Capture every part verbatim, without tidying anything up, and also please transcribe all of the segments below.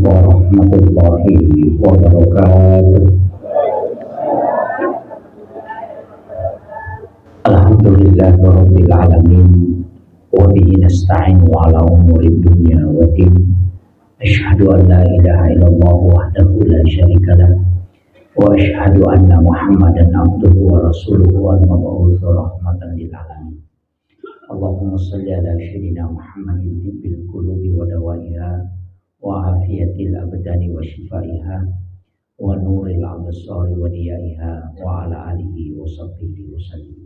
warahmatullahi wabarakatuh. Alhamdulillahirabbil alamin, wa bihi nasta'in ala umurid dunya waddin. Asyhadu an la ilaha illallah wahdahu la syarikalah, wa asyhadu anna Muhammadan abduhu wa rasuluhu al-mab'uts rahmatan lil alamin. Allahumma shalli ala sayyidina Muhammadin tibbil qulubi wa dawaiha, wa afiyatil abdani wa syifaiha, wa nuril absari wa diyaiha, wa ala alihi wa sahbihi wa sallim.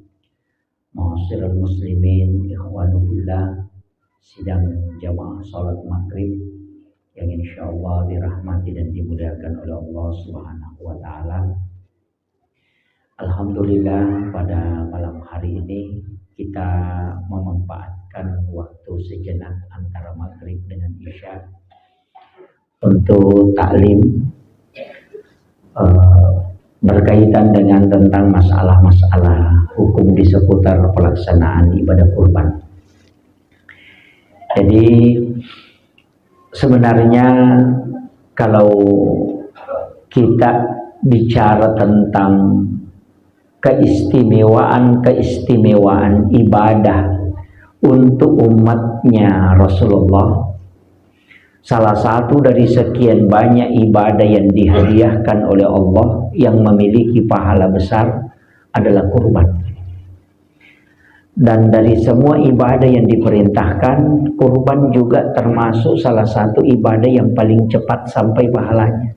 Ma'asyiral muslimin, ikhwanu fillah, sidang jamaah salat maghrib yang insyaallah dirahmati dan dimuliakan oleh Allah Subhanahu wa taala. Alhamdulillah, pada malam hari ini kita memanfaatkan waktu sejenak antara maghrib dengan isya untuk taklim, eh, berkaitan dengan tentang masalah-masalah hukum di seputar pelaksanaan ibadah kurban. Jadi, sebenarnya kalau kita bicara tentang keistimewaan-keistimewaan ibadah untuk umatnya Rasulullah, salah satu dari sekian banyak ibadah yang dihadiahkan oleh Allah yang memiliki pahala besar adalah kurban. Dan dari semua ibadah yang diperintahkan, kurban juga termasuk salah satu ibadah yang paling cepat sampai pahalanya.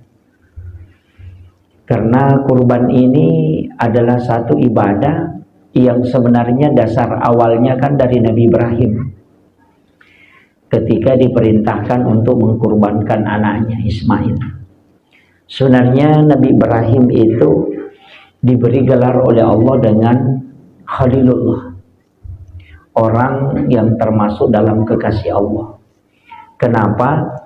Karena kurban ini adalah satu ibadah yang sebenarnya dasar awalnya kan dari Nabi Ibrahim. Ketika diperintahkan untuk mengkurbankan anaknya Ismail. Sebenarnya Nabi Ibrahim itu diberi gelar oleh Allah dengan Khalilullah, orang yang termasuk dalam kekasih Allah. Kenapa?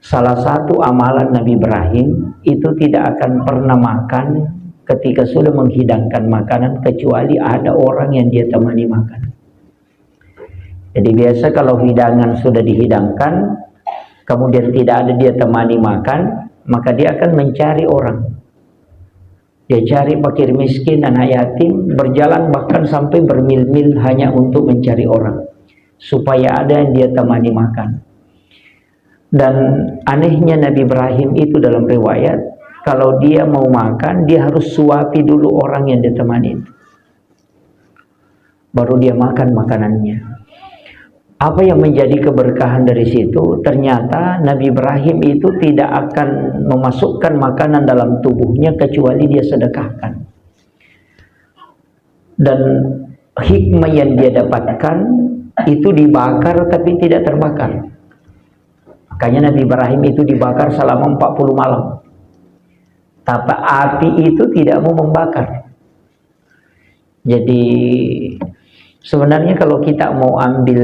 Salah satu amalan Nabi Ibrahim itu tidak akan pernah makan ketika sudah menghidangkan makanan, kecuali ada orang yang dia temani makan. Jadi, biasa kalau hidangan sudah dihidangkan, kemudian tidak ada dia temani makan, maka dia akan mencari orang. Dia cari fakir miskin, anak yatim, berjalan bahkan sampai bermil-mil hanya untuk mencari orang, supaya ada yang dia temani makan. Dan anehnya Nabi Ibrahim itu dalam riwayat, kalau dia mau makan, dia harus suapi dulu orang yang dia temani itu. Baru dia makan makanannya. Apa yang menjadi keberkahan dari situ? Ternyata Nabi Ibrahim itu tidak akan memasukkan makanan dalam tubuhnya kecuali dia sedekahkan. Dan hikmah yang dia dapatkan itu dibakar tapi tidak terbakar. Makanya Nabi Ibrahim itu dibakar selama empat puluh malam. Tapi api itu tidak mau membakar. Jadi, sebenarnya kalau kita mau ambil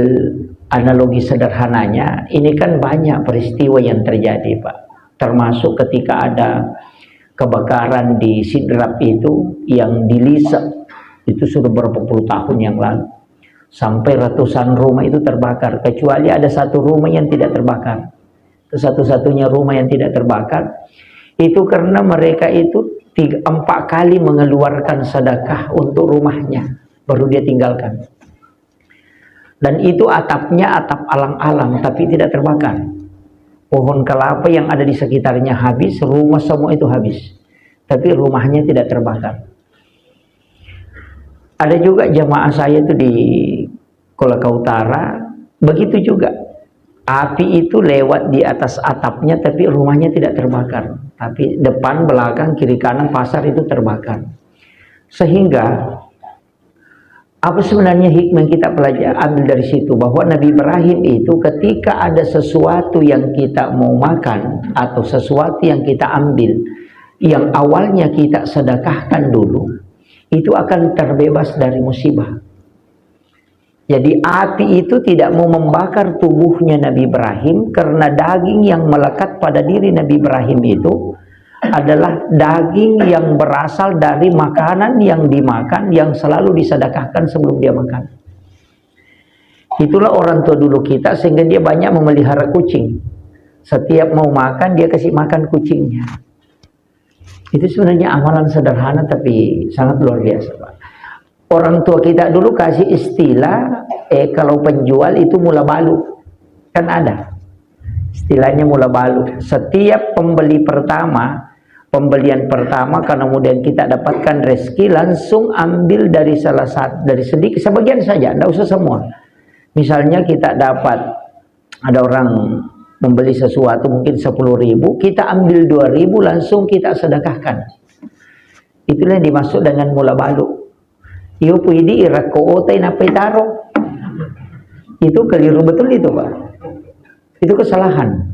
analogi sederhananya, ini kan banyak peristiwa yang terjadi, Pak. Termasuk ketika ada kebakaran di Sidrap itu yang di Lisek, itu sudah berapa puluh tahun yang lalu. Sampai ratusan rumah itu terbakar, kecuali ada satu rumah yang tidak terbakar. Itu satu-satunya rumah yang tidak terbakar. Itu karena mereka itu tiga, empat kali mengeluarkan sedekah untuk rumahnya, baru dia tinggalkan. Dan itu atapnya atap alang-alang, tapi tidak terbakar. Pohon kelapa yang ada di sekitarnya habis, rumah semua itu habis. Tapi rumahnya tidak terbakar. Ada juga jamaah saya itu di Kolaka Utara, begitu juga. Api itu lewat di atas atapnya, tapi rumahnya tidak terbakar. Tapi depan, belakang, kiri, kanan, pasar itu terbakar. Sehingga, apa sebenarnya hikmah yang kita pelajari, ambil dari situ? Bahwa Nabi Ibrahim itu ketika ada sesuatu yang kita mau makan atau sesuatu yang kita ambil, yang awalnya kita sedekahkan dulu, itu akan terbebas dari musibah. Jadi api itu tidak mau membakar tubuhnya Nabi Ibrahim karena daging yang melekat pada diri Nabi Ibrahim itu adalah daging yang berasal dari makanan yang dimakan, yang selalu disedekahkan sebelum dia makan. Itulah orang tua dulu kita, sehingga dia banyak memelihara kucing. Setiap mau makan, dia kasih makan kucingnya. Itu sebenarnya amalan sederhana tapi sangat luar biasa, Pak. Orang tua kita dulu kasih istilah, eh, kalau penjual itu mula balu. Kan ada istilahnya mula balu. Setiap pembeli pertama, pembelian pertama, kalau kemudian kita dapatkan rezeki, langsung ambil dari salah satu, dari sedikit, sebagian saja, nggak usah semua. Misalnya kita dapat, ada orang membeli sesuatu mungkin sepuluh ribu, kita ambil dua ribu, langsung kita sedekahkan. Itulah yang dimaksud dengan mula balu. Iyo, pui di irakko otai, nappa itaro. Itu keliru betul itu, Pak. Itu kesalahan.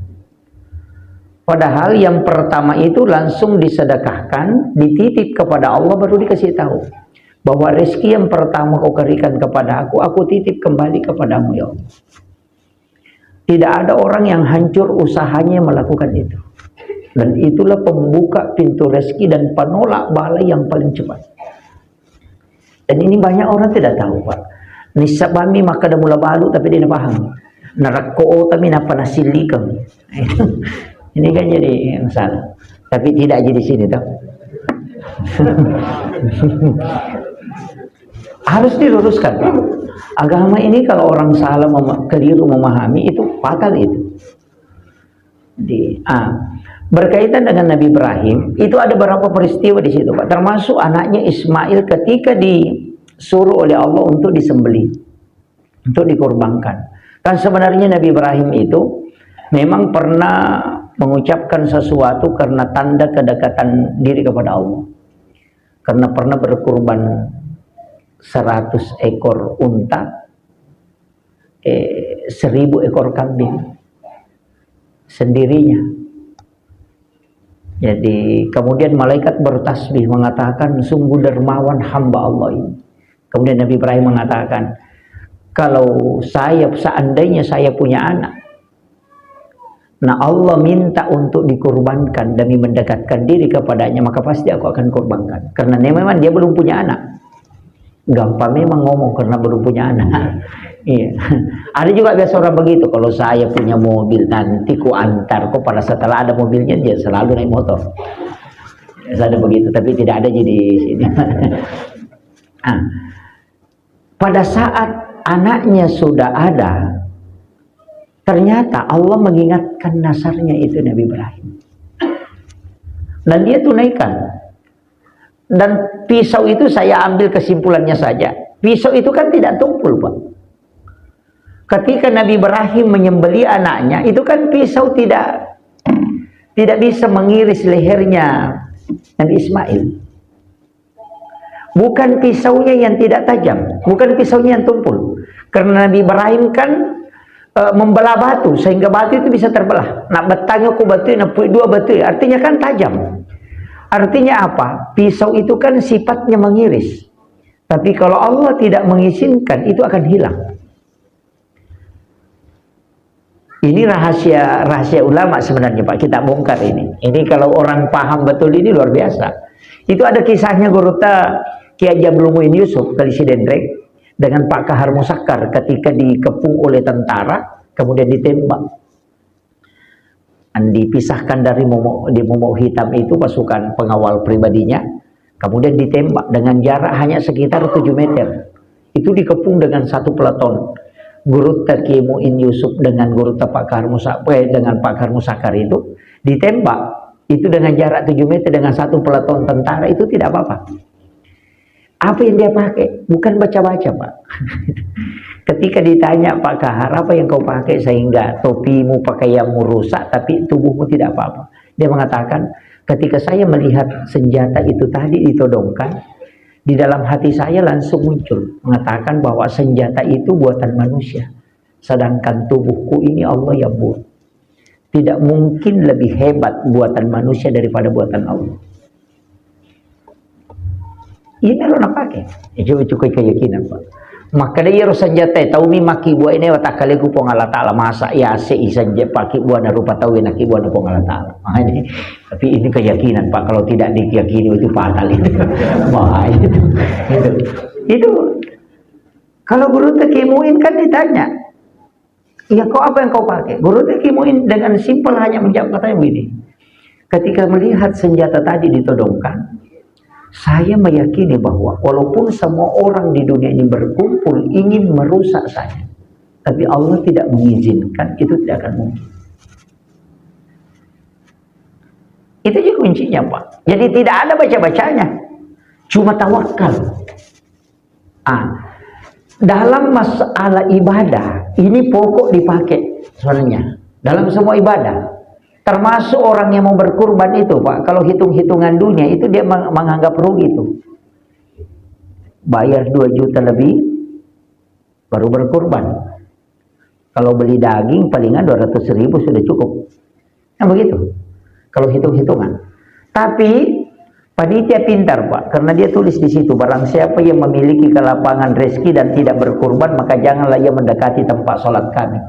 Padahal yang pertama itu langsung disedekahkan, dititip kepada Allah, baru dikasih tahu bahwa rezeki yang pertama kau berikan kepada aku, aku titip kembali kepadamu, ya Allah. Tidak ada orang yang hancur usahanya melakukan itu. Dan itulah pembuka pintu rezeki dan penolak bala yang paling cepat. Dan ini banyak orang tidak tahu, Pak. Nissa bami makkeda mula balu tapi dia paham. Narakko otami napa nasilikeng. Ini kan jadi masalah. Tapi tidak jadi sini, toh. Harus diluruskan. Agama ini kalau orang salah mema-, keliru memahami, itu fatal itu. Di, ah, berkaitan dengan Nabi Ibrahim, itu ada beberapa peristiwa di situ, Pak. Termasuk anaknya Ismail ketika disuruh oleh Allah untuk disembelih, untuk dikorbankan. Kan sebenarnya Nabi Ibrahim itu memang pernah mengucapkan sesuatu karena tanda kedekatan diri kepada Allah. Karena pernah berkurban seratus ekor unta, eh, seribu ekor kambing sendirinya. Jadi, kemudian malaikat bertasbih mengatakan, "Sungguh dermawan hamba Allah ini." Kemudian Nabi Ibrahim mengatakan, "Kalau saya, seandainya saya punya anak, nah, Allah minta untuk dikorbankan demi mendekatkan diri kepadanya, maka pasti aku akan korbankan." Karena dia memang dia belum punya anak. Gampang memang ngomong karena belum punya anak. Iya. Ada juga biasa orang begitu, "Kalau saya punya mobil, nanti ku antar kok." Pada setelah ada mobilnya, dia selalu naik motor. Biasa ada begitu, tapi tidak ada jadi sini. Ah, pada saat anaknya sudah ada, ternyata Allah mengingatkan nasarnya itu, Nabi Ibrahim. Dan dia tunaikan. Dan pisau itu, saya ambil kesimpulannya saja. Pisau itu kan tidak tumpul, Pak. Ketika Nabi Ibrahim menyembelih anaknya, itu kan pisau tidak, tidak bisa mengiris lehernya Nabi Ismail. Bukan pisaunya yang tidak tajam, bukan pisaunya yang tumpul. Karena Nabi Ibrahim kan, eh, membelah batu sehingga batu itu bisa terbelah. Nak betangnya ku batu, nak pui dua batu, artinya kan tajam. Artinya apa? Pisau itu kan sifatnya mengiris. Tapi kalau Allah tidak mengizinkan, itu akan hilang. Ini rahasia, rahasia ulama sebenarnya, Pak. Kita bongkar ini. Ini kalau orang paham betul ini luar biasa. Itu ada kisahnya Gurutta Kiai Haji Abdul Muin Yusuf, Kali Sidenreng, dengan Pak Kahar Musakkar ketika dikepung oleh tentara, kemudian ditembak. Dan dipisahkan dari Momo, di Momo Hitam itu pasukan pengawal pribadinya, kemudian ditembak dengan jarak hanya sekitar tujuh meter. Itu dikepung dengan satu peleton. Gurutta Kiai Muin Yusuf dengan Gurutta Pak Kahar Musa-, eh, dengan Pak Kahar Musakkar itu ditembak. Itu dengan jarak tujuh meter dengan satu peleton tentara itu tidak apa-apa. Apa yang dia pakai? Bukan baca-baca, Pak. Ketika ditanya Pak Kahar, "Apa yang kau pakai sehingga topimu, pakaianmu rusak, tapi tubuhmu tidak apa-apa?" Dia mengatakan, "Ketika saya melihat senjata itu tadi ditodongkan, di dalam hati saya langsung muncul mengatakan bahwa senjata itu buatan manusia, sedangkan tubuhku ini Allah yang buat. Tidak mungkin lebih hebat buatan manusia daripada buatan Allah." Ini lo napake. Itu, itu ke-, keyakinan, Pak. Makkeda iyaro senjata, tau mi makkibua ini watakkaleku Puang Allah Ta'ala. Masa ya se i senjata pakkibua na rupa tau, nakkibua na Puang Allah Ta'ala. Makanya, tapi ini keyakinan, Pak. Kalau tidak diyakini itu fatal itu. Bahaya itu. Itu. Itu. Kalau Gurutta Kiai Muin kan ditanya, Iya, kau apa yang kau pakai? Guru Riki Muin dengan simpel hanya menjawab katanya begini. Ketika melihat senjata tadi ditodongkan, saya meyakini bahwa walaupun semua orang di dunia ini berkumpul ingin merusak saya, tapi Allah tidak mengizinkan, itu tidak akan mungkin. Itu aja kuncinya, Pak. Jadi tidak ada baca-bacanya. Cuma tawakal. Ah, dalam masalah ibadah, ini pokok dipakai sebenarnya. Dalam semua ibadah. Termasuk orang yang mau berkurban itu, Pak. Kalau hitung-hitungan dunia, itu dia meng-, menganggap rugi tuh. Bayar dua juta lebih, baru berkurban. Kalau beli daging, palingan dua ratus ribu sudah cukup. Nah, begitu. Kalau hitung-hitungan. Tapi, panitia pintar, Pak. Karena dia tulis di situ, "Barang siapa yang memiliki kelapangan rezeki dan tidak berkurban, maka janganlah ia mendekati tempat sholat kami.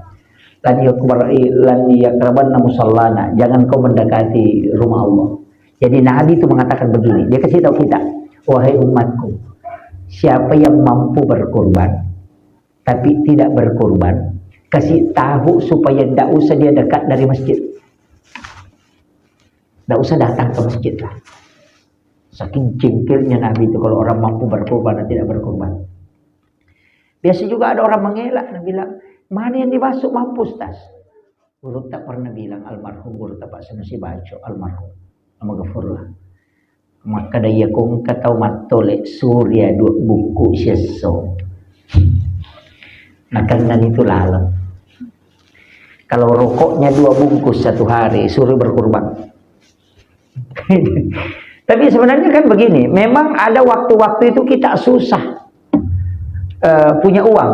Lan yakbar-, lan yakrabanna musallana. Jangan kau mendekati rumah Allah." Jadi, Nabi itu mengatakan begini. Dia kasih tahu kita, "Wahai umatku, siapa yang mampu berkurban, tapi tidak berkurban, kasih tahu supaya ndak usah dia dekat dari masjid. Ndak usah datang ke masjid lah." Saking jengkelnya Nabi itu kalau orang mampu berkurban dan tidak berkurban. Biasa juga ada orang mengelak, dia bilang, "Mana yang dimaksud mampu, Ustaz?" Guru tak pernah bilang almarhum, guru tak paksa nasi baca almarhum. Almarhum. Makkeda, "Iya, ko engka tau mattole surya dua bungkus siesso." Nakennani tu laleng. Kalau rokoknya dua bungkus satu hari, suruh berkurban. Tapi sebenarnya kan begini, memang ada waktu-waktu itu kita susah, eh, punya uang.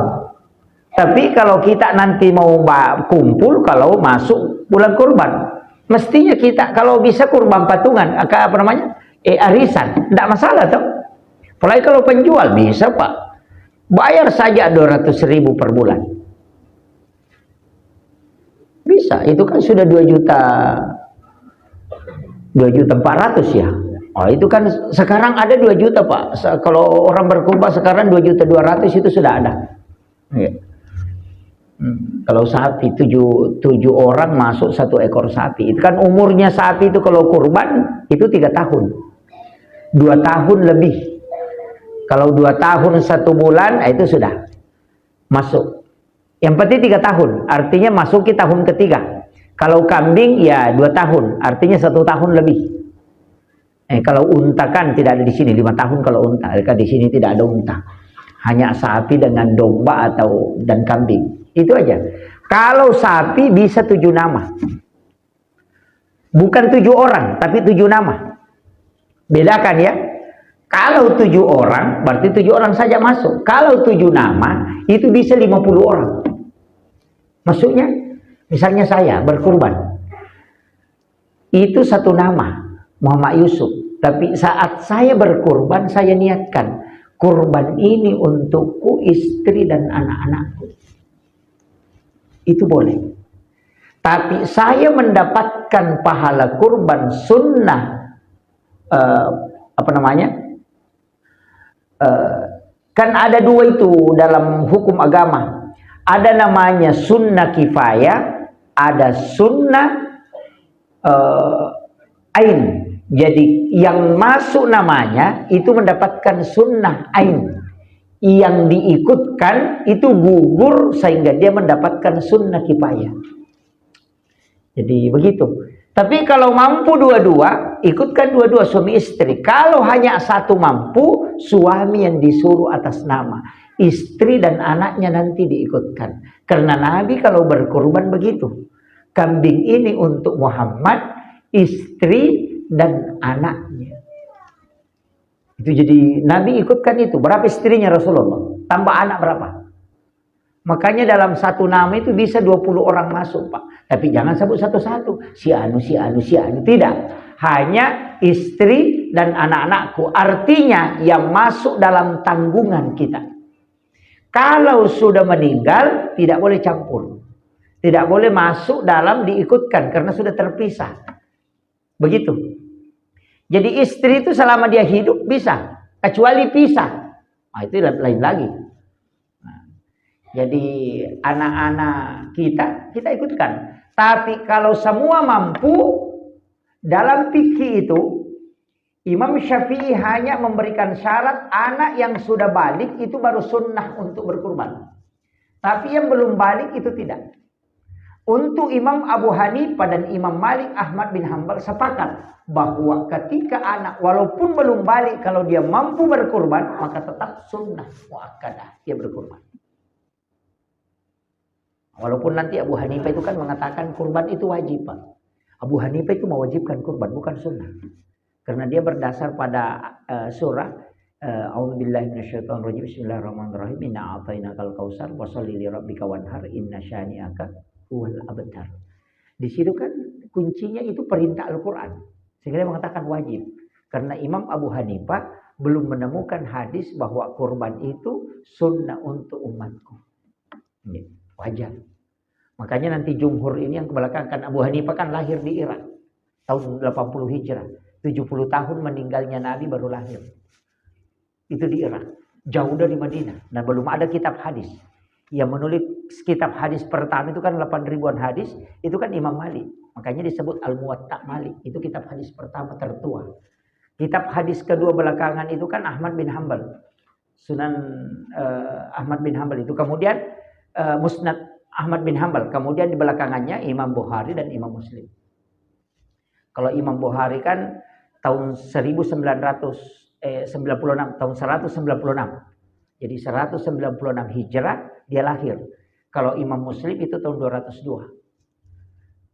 Tapi kalau kita nanti mau ba-, kumpul, kalau masuk bulan kurban, mestinya kita kalau bisa kurban patungan, aka-, apa namanya, eh, arisan, ndak masalah toh. Apalagi kalau penjual, bisa, Pak. Bayar saja dua ratus ribu per bulan. Bisa, itu kan sudah dua juta, dua juta empat ratus ya. Oh, itu kan sekarang ada dua juta, Pak. Se-, kalau orang berkurban sekarang dua juta dua ratus itu sudah ada. Iya. Hmm, kalau sapi tujuh, tujuh orang masuk satu ekor sapi. Itu kan umurnya sapi itu kalau kurban itu tiga tahun. Dua tahun lebih. Kalau dua tahun satu bulan, ah, itu sudah masuk. Yang penting tiga tahun, artinya masuki tahun ketiga. Kalau kambing, ya, dua tahun, artinya satu tahun lebih. Eh, kalau unta kan tidak ada di sini, lima tahun kalau unta, kan di sini tidak ada unta. Hanya sapi dengan domba atau, dan kambing. Itu aja. Kalau sapi bisa tujuh nama. Bukan tujuh orang, tapi tujuh nama. Bedakan ya. Kalau tujuh orang, berarti tujuh orang saja masuk. Kalau tujuh nama, itu bisa lima puluh orang. Maksudnya, misalnya saya berkurban. Itu satu nama, Muhammad Yusuf. Tapi saat saya berkurban, saya niatkan, "Kurban ini untukku, istri, dan anak-anakku." Itu boleh. Tapi saya mendapatkan pahala kurban sunnah, eh, apa namanya? Eh, kan ada dua itu dalam hukum agama. Ada namanya sunnah kifayah, ada sunnah, eh, ain. Jadi yang masuk namanya itu mendapatkan sunnah ain. Yang diikutkan itu gugur sehingga dia mendapatkan sunnah kifayah. Jadi begitu. Tapi kalau mampu dua-dua, ikutkan dua-dua suami istri. Kalau hanya satu mampu, suami yang disuruh atas nama. Istri dan anaknya nanti diikutkan. Karena Nabi kalau berkurban begitu. "Kambing ini untuk Muhammad, istri, dan anaknya." Itu jadi Nabi ikutkan itu. Berapa istrinya Rasulullah? Tambah anak berapa? Makanya dalam satu nama itu bisa dua puluh orang masuk, Pak. Tapi jangan sebut satu-satu. Si anu, si anu, si anu. Tidak. Hanya istri dan anak-anakku. Artinya yang masuk dalam tanggungan kita. Kalau sudah meninggal, tidak boleh campur. Tidak boleh masuk dalam diikutkan karena sudah terpisah. Begitu. Jadi istri itu selama dia hidup bisa, kecuali pisah. Nah, itu la-, lain lagi. Nah, Jadi anak-anak kita, kita ikutkan. Tapi kalau semua mampu, dalam fikih itu, Imam Syafi'i hanya memberikan syarat anak yang sudah balik itu baru sunnah untuk berkurban. Tapi yang belum balik itu tidak. Untuk Imam Abu Hanifah dan Imam Malik, Ahmad bin Hambal sepakat bahwa ketika anak walaupun belum balik, kalau dia mampu berkurban, maka tetap sunnah muakkadah dia berkurban. Walaupun nanti Abu Hanifah itu kan mengatakan kurban itu wajib, Pak. Abu Hanifah itu mewajibkan kurban, bukan sunnah. Karena dia berdasar pada, eh, surah, eh, "A'udzubillahi minasyaitonirrajim. Bismillahirrahmanirrahim. Inna a'tainakal kautsar, fasalli lirabbika wanhar, inna syani'aka huwal abtar." Di situ kan kuncinya itu perintah Al-Quran. Sehingga dia mengatakan wajib. Karena Imam Abu Hanifah belum menemukan hadis bahwa kurban itu sunnah untuk umatku. Ini wajar. Makanya nanti jumhur ini yang kebelakang, kan Abu Hanifah kan lahir di Irak tahun delapan puluh Hijrah. Tujuh puluh tahun meninggalnya Nabi baru lahir. Itu di Irak. Jauh dari Madinah. Nah, belum ada kitab hadis. Yang menulis kitab hadis pertama itu kan delapan ribuan hadis, itu kan Imam Malik. Makanya disebut Al-Muwatta Malik. Itu kitab hadis pertama tertua. Kitab hadis kedua belakangan itu kan Ahmad bin Hambal. Sunan, eh, Ahmad bin Hambal itu. Kemudian, eh, Musnad Ahmad bin Hambal. Kemudian di belakangannya Imam Bukhari dan Imam Muslim. Kalau Imam Bukhari kan tahun seribu sembilan ratus, eh, sembilan puluh enam, tahun seratus sembilan puluh enam. Jadi seratus sembilan puluh enam Hijrah dia lahir. Kalau Imam Muslim itu tahun dua ratus dua.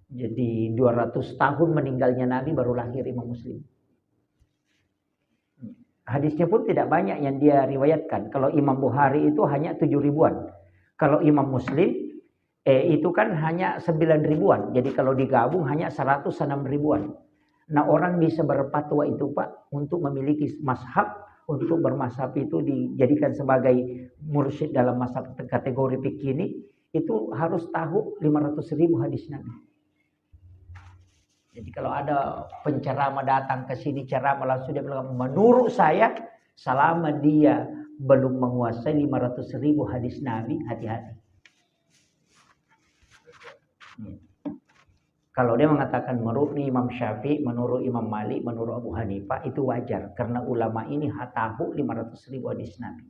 Jadi dua ratus tahun meninggalnya Nabi baru lahir Imam Muslim. Hadisnya pun tidak banyak yang dia riwayatkan. Kalau Imam Bukhari itu hanya tujuh ribuan. Kalau Imam Muslim, eh, itu kan hanya sembilan ribuan. Jadi kalau digabung hanya seratus enam ribuan. Nah, orang bisa berfatwa itu, Pak, untuk memiliki mazhab, untuk bermazhab itu dijadikan sebagai mursyid dalam mazhab kategori fikih ini, itu harus tahu lima ratus ribu hadis Nabi. Jadi kalau ada penceramah datang ke sini ceramah, langsung dia bilang, "Menurut saya, selama dia belum menguasai lima ratus ribu hadis Nabi, hati-hati." Kalau dia mengatakan menurut Imam Syafi'i, menurut Imam Malik, menurut Abu Hanifah, itu wajar karena ulama ini ha-, tahu lima ratus ribu hadis Nabi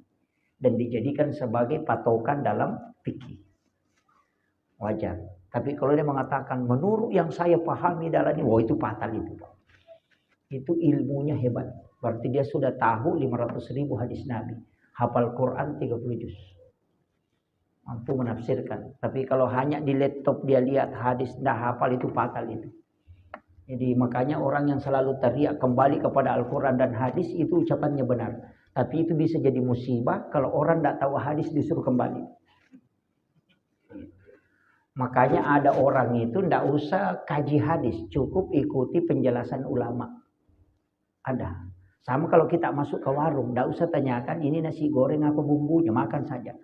dan dijadikan sebagai patokan dalam fikih. Wajar. Tapi kalau dia mengatakan, "Menurut yang saya pahami dalam ini," wah, itu fatal itu, Pak. Itu ilmunya hebat. Berarti dia sudah tahu lima ratus ribu hadis Nabi. Hafal Quran tiga puluh juz. Mampu menafsirkan. Tapi kalau hanya di laptop dia lihat hadis, ndak hafal, itu fatal itu. Jadi makanya orang yang selalu teriak kembali kepada Al-Quran dan hadis itu ucapannya benar. Tapi itu bisa jadi musibah kalau orang ndak tahu hadis disuruh kembali. Makanya ada orang itu ndak usah kaji hadis, cukup ikuti penjelasan ulama. Ada. Sama kalau kita masuk ke warung, ndak usah tanyakan ini nasi goreng apa bumbunya, makan saja.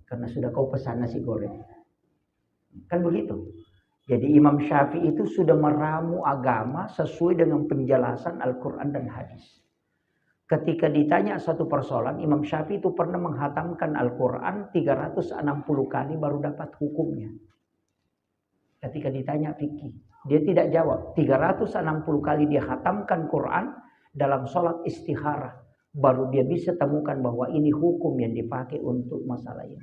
Karena sudah kau pesan nasi goreng. Kan begitu. Jadi Imam Syafi'i itu sudah meramu agama sesuai dengan penjelasan Al-Quran dan hadis. Ketika ditanya satu persoalan, Imam Syafi'i itu pernah menghatamkan Al-Quran tiga ratus enam puluh kali baru dapat hukumnya. Ketika ditanya fikih, dia tidak jawab. Tiga ratus enam puluh kali dia hatamkan Quran dalam sholat istikharah, baru dia bisa temukan bahwa ini hukum yang dipakai untuk masalah ini.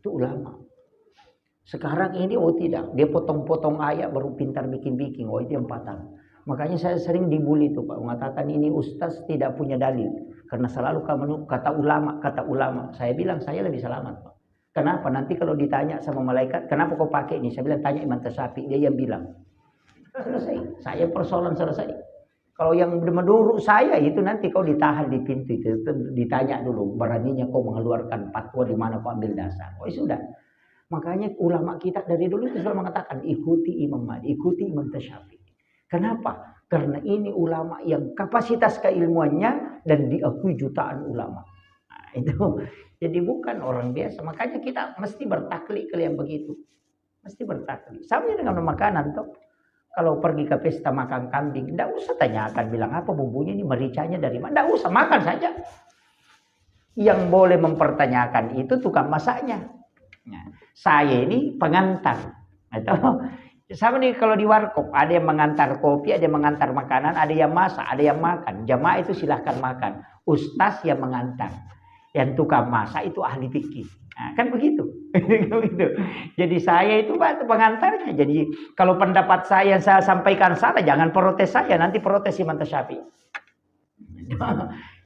Itu ulama. Sekarang ini, oh tidak, dia potong-potong ayat baru pintar bikin-bikin, oh itu yang fatal. Makanya saya sering dibully tuh, Pak, mengatakan ini ustaz tidak punya dalil. Karena selalu kamu kata ulama, kata ulama. Saya bilang saya lebih selamat, Pak. Kenapa? Nanti kalau ditanya sama malaikat, "Kenapa kau pakai ini?" Saya bilang, "Tanya Imam Syafi'i, dia yang bilang." Selesai. Saya persoalan selesai. Kalau yang menurut saya itu nanti kau ditahan di pintu itu, itu ditanya dulu, beraninya kau mengeluarkan fatwa di mana kau ambil dasar. Oh, sudah. Makanya ulama kita dari dulu itu selalu mengatakan, "Ikuti Imam Mahdi, ikuti Imam Syafi'i." Kenapa? Karena ini ulama yang kapasitas keilmuannya dan diakui jutaan ulama. Nah, itu. Jadi bukan orang biasa. Makanya kita mesti bertaklid kalau yang begitu. Mesti bertaklid. Sama dengan makanan tuh. Kalau pergi ke pesta makan kambing, ndak usah tanyakan bilang apa bumbunya ini, mericanya dari mana. Ndak usah, makan saja. Yang boleh mempertanyakan itu tukang masaknya. Nah, saya ini pengantar. Atau sama nih kalau di warkop, ada yang mengantar kopi, ada yang mengantar makanan, ada yang masak, ada yang makan. Jamaah itu silahkan makan. Ustaz yang mengantar. Yang tukang masak itu ahli fikih. Nah, kan begitu. Begitu. Jadi saya itu, Pak, pengantarnya. Jadi kalau pendapat saya yang saya sampaikan salah, jangan protes saya, nanti protes Imam Syafi'i.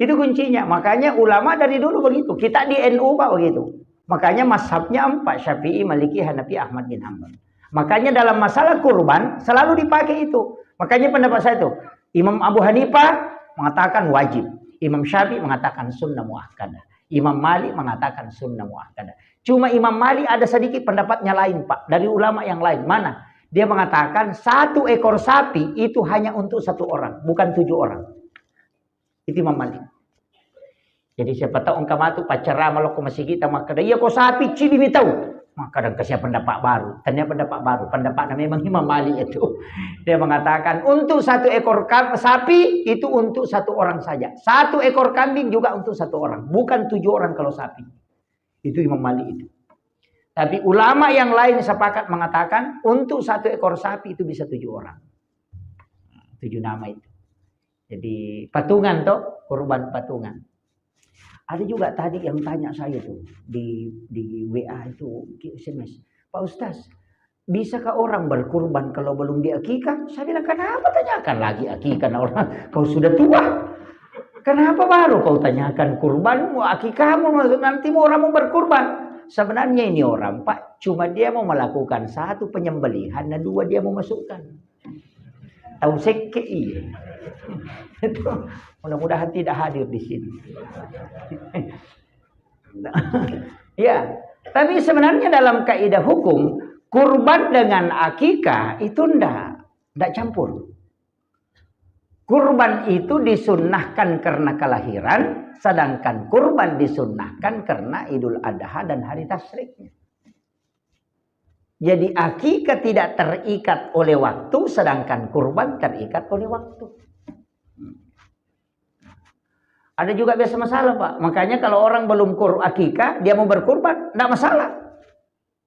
Itu kuncinya. Makanya ulama dari dulu begitu. Kita di N U, Pak, begitu. Makanya mazhabnya empat, Syafi'i, Maliki, Hanafi, Ahmad bin Hanbal. Makanya dalam masalah kurban selalu dipakai itu. Makanya pendapat saya itu, Imam Abu Hanifah mengatakan wajib, Imam Syafi'i mengatakan sunnah muakkadah, Imam Malik mengatakan sunnah muakkadah. Cuma Imam Malik ada sedikit pendapatnya lain, Pak, dari ulama yang lain. Mana? Dia mengatakan satu ekor sapi itu hanya untuk satu orang, bukan tujuh orang. Itu Imam Malik. Jadi siapa tahu engka matu paccarama lokko masigi ta makkeda, "Iya ko sapi cili mi tau." Makkeda engka sia pendapat baru. Tania pendapat baru. Pendapatnya memang Imam Malik itu. Dia mengatakan untuk satu ekor kam-, sapi itu untuk satu orang saja. Satu ekor kambing juga untuk satu orang. Bukan tujuh orang kalau sapi. Itu Imam Malik itu. Tapi ulama yang lain sepakat mengatakan untuk satu ekor sapi itu bisa tujuh orang. Tujuh nama itu. Jadi patungan toh, kurban patungan. Ada juga tadi yang tanya saya tuh di, di W A itu, S M S. "Pak Ustaz, bisakah orang berkurban kalau belum diakikah?" Saya bilang, "Kenapa tanyakan lagi akikah orang? Kau sudah tua. Kenapa baru kau tanyakan kurbanmu, akikahmu, nanti mau orang mau berkurban?" Sebenarnya ini orang, Pak, cuma dia mau melakukan satu penyembelihan, nah dua dia mau masukkan. Tahu sekke iya. Itu mudah-mudahan tidak hadir di sini. Ya, tapi sebenarnya dalam kaidah hukum, kurban dengan akikah itu ndak, ndak campur. Kurban itu disunnahkan karena kelahiran, sedangkan kurban disunnahkan karena Idul Adha dan hari tasyriknya. Jadi akikah tidak terikat oleh waktu, sedangkan kurban terikat oleh waktu. Ada juga biasa masalah, Pak. Makanya kalau orang belum kur-, akikah, dia mau berkurban, nggak masalah.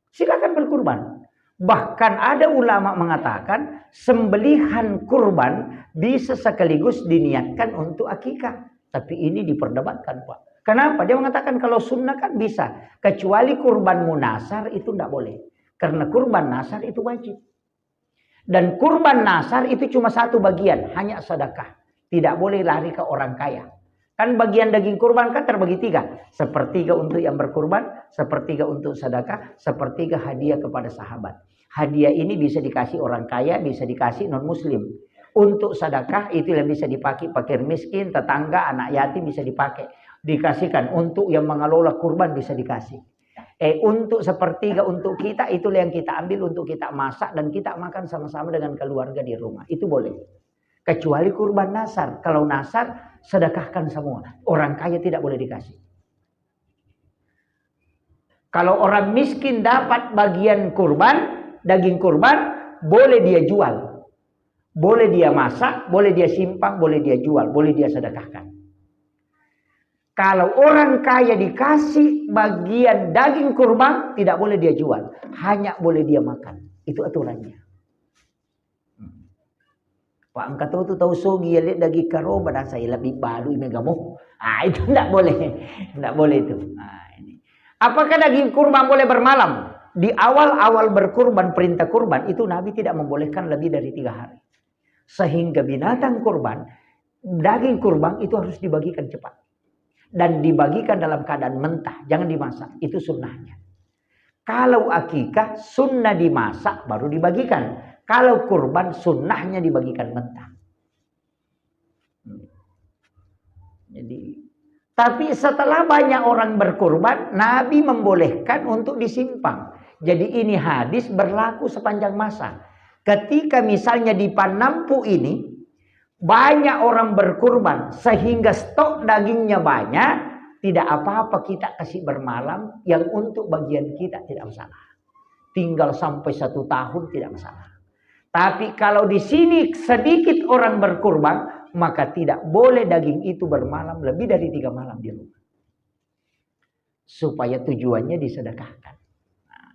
Silakan berkurban. Bahkan ada ulama mengatakan sembelihan kurban bisa sekaligus diniatkan untuk akikah. Tapi ini diperdebatkan, Pak. Kenapa? Dia mengatakan kalau sunnah kan bisa. Kecuali kurbanmu nasar itu ndak boleh. Karena kurban nasar itu wajib. Dan kurban nasar itu cuma satu bagian, hanya sedekah. Tidak boleh lari ke orang kaya. Kan bagian daging kurban kan terbagi tiga. Sepertiga untuk yang berkurban, sepertiga untuk sedekah, sepertiga hadiah kepada sahabat. Hadiah ini bisa dikasih orang kaya, bisa dikasih non-muslim. Untuk sedekah itu yang bisa dipakai fakir miskin, tetangga, anak yatim bisa dipakai. Dikasihkan untuk yang mengelola kurban bisa dikasih. Eh, untuk sepertiga untuk kita, itulah yang kita ambil untuk kita masak dan kita makan sama-sama dengan keluarga di rumah. Itu boleh. Kecuali kurban nasar. Kalau nasar, sedekahkan semua. Orang kaya tidak boleh dikasih. Kalau orang miskin dapat bagian kurban, daging kurban, boleh dia jual. Boleh dia masak, boleh dia simpan, boleh dia jual, boleh dia sedekahkan. Kalau orang kaya dikasih bagian daging kurban, tidak boleh dia jual. Hanya boleh dia makan. Itu aturannya. Pak, engka to tu tau sogi ya, lihat daging karoba dan saya lebih balu mega mo. Ah, itu ndak boleh. Ndak boleh itu. Nah, ini. Apakah daging kurban boleh bermalam? Di awal-awal berkurban, perintah kurban itu Nabi tidak membolehkan lebih dari tiga hari. Sehingga binatang kurban, daging kurban itu harus dibagikan cepat. Dan dibagikan dalam keadaan mentah, jangan dimasak. Itu sunnahnya. Kalau akikah, sunnah dimasak, baru dibagikan. Kalau kurban, sunnahnya dibagikan mentah. Jadi, tapi setelah banyak orang berkurban, Nabi membolehkan untuk disimpan. Jadi, ini hadis berlaku sepanjang masa. Ketika misalnya di Panampu ini, banyak orang berkurban, sehingga stok dagingnya banyak, tidak apa-apa kita kasih bermalam, yang untuk bagian kita tidak masalah. Tinggal sampai satu tahun tidak masalah. Tapi kalau di sini sedikit orang berkurban, maka tidak boleh daging itu bermalam lebih dari tiga malam di rumah. supaya tujuannya disedekahkan. Nah,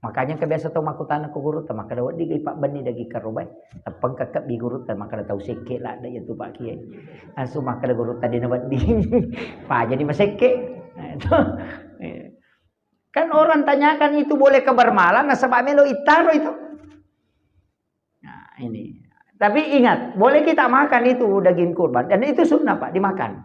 makanya kebiasa tau makkutana ko gurutta, makkeda wedding ga ipabbenni daging karobae, teppeng kekebbi gurutta, makkeda tau sekke ladde iya tu Pak Kiai. Langsung makkeda gurutta de nawedding. Pak jadi masekke. Nah, itu. Kan orang tanyakan itu bolehkah bermalam, nasaba melo ittaro itu. Nah, ini. Tapi ingat, boleh kita makan itu daging kurban. Dan itu sunnah, Pak, dimakan.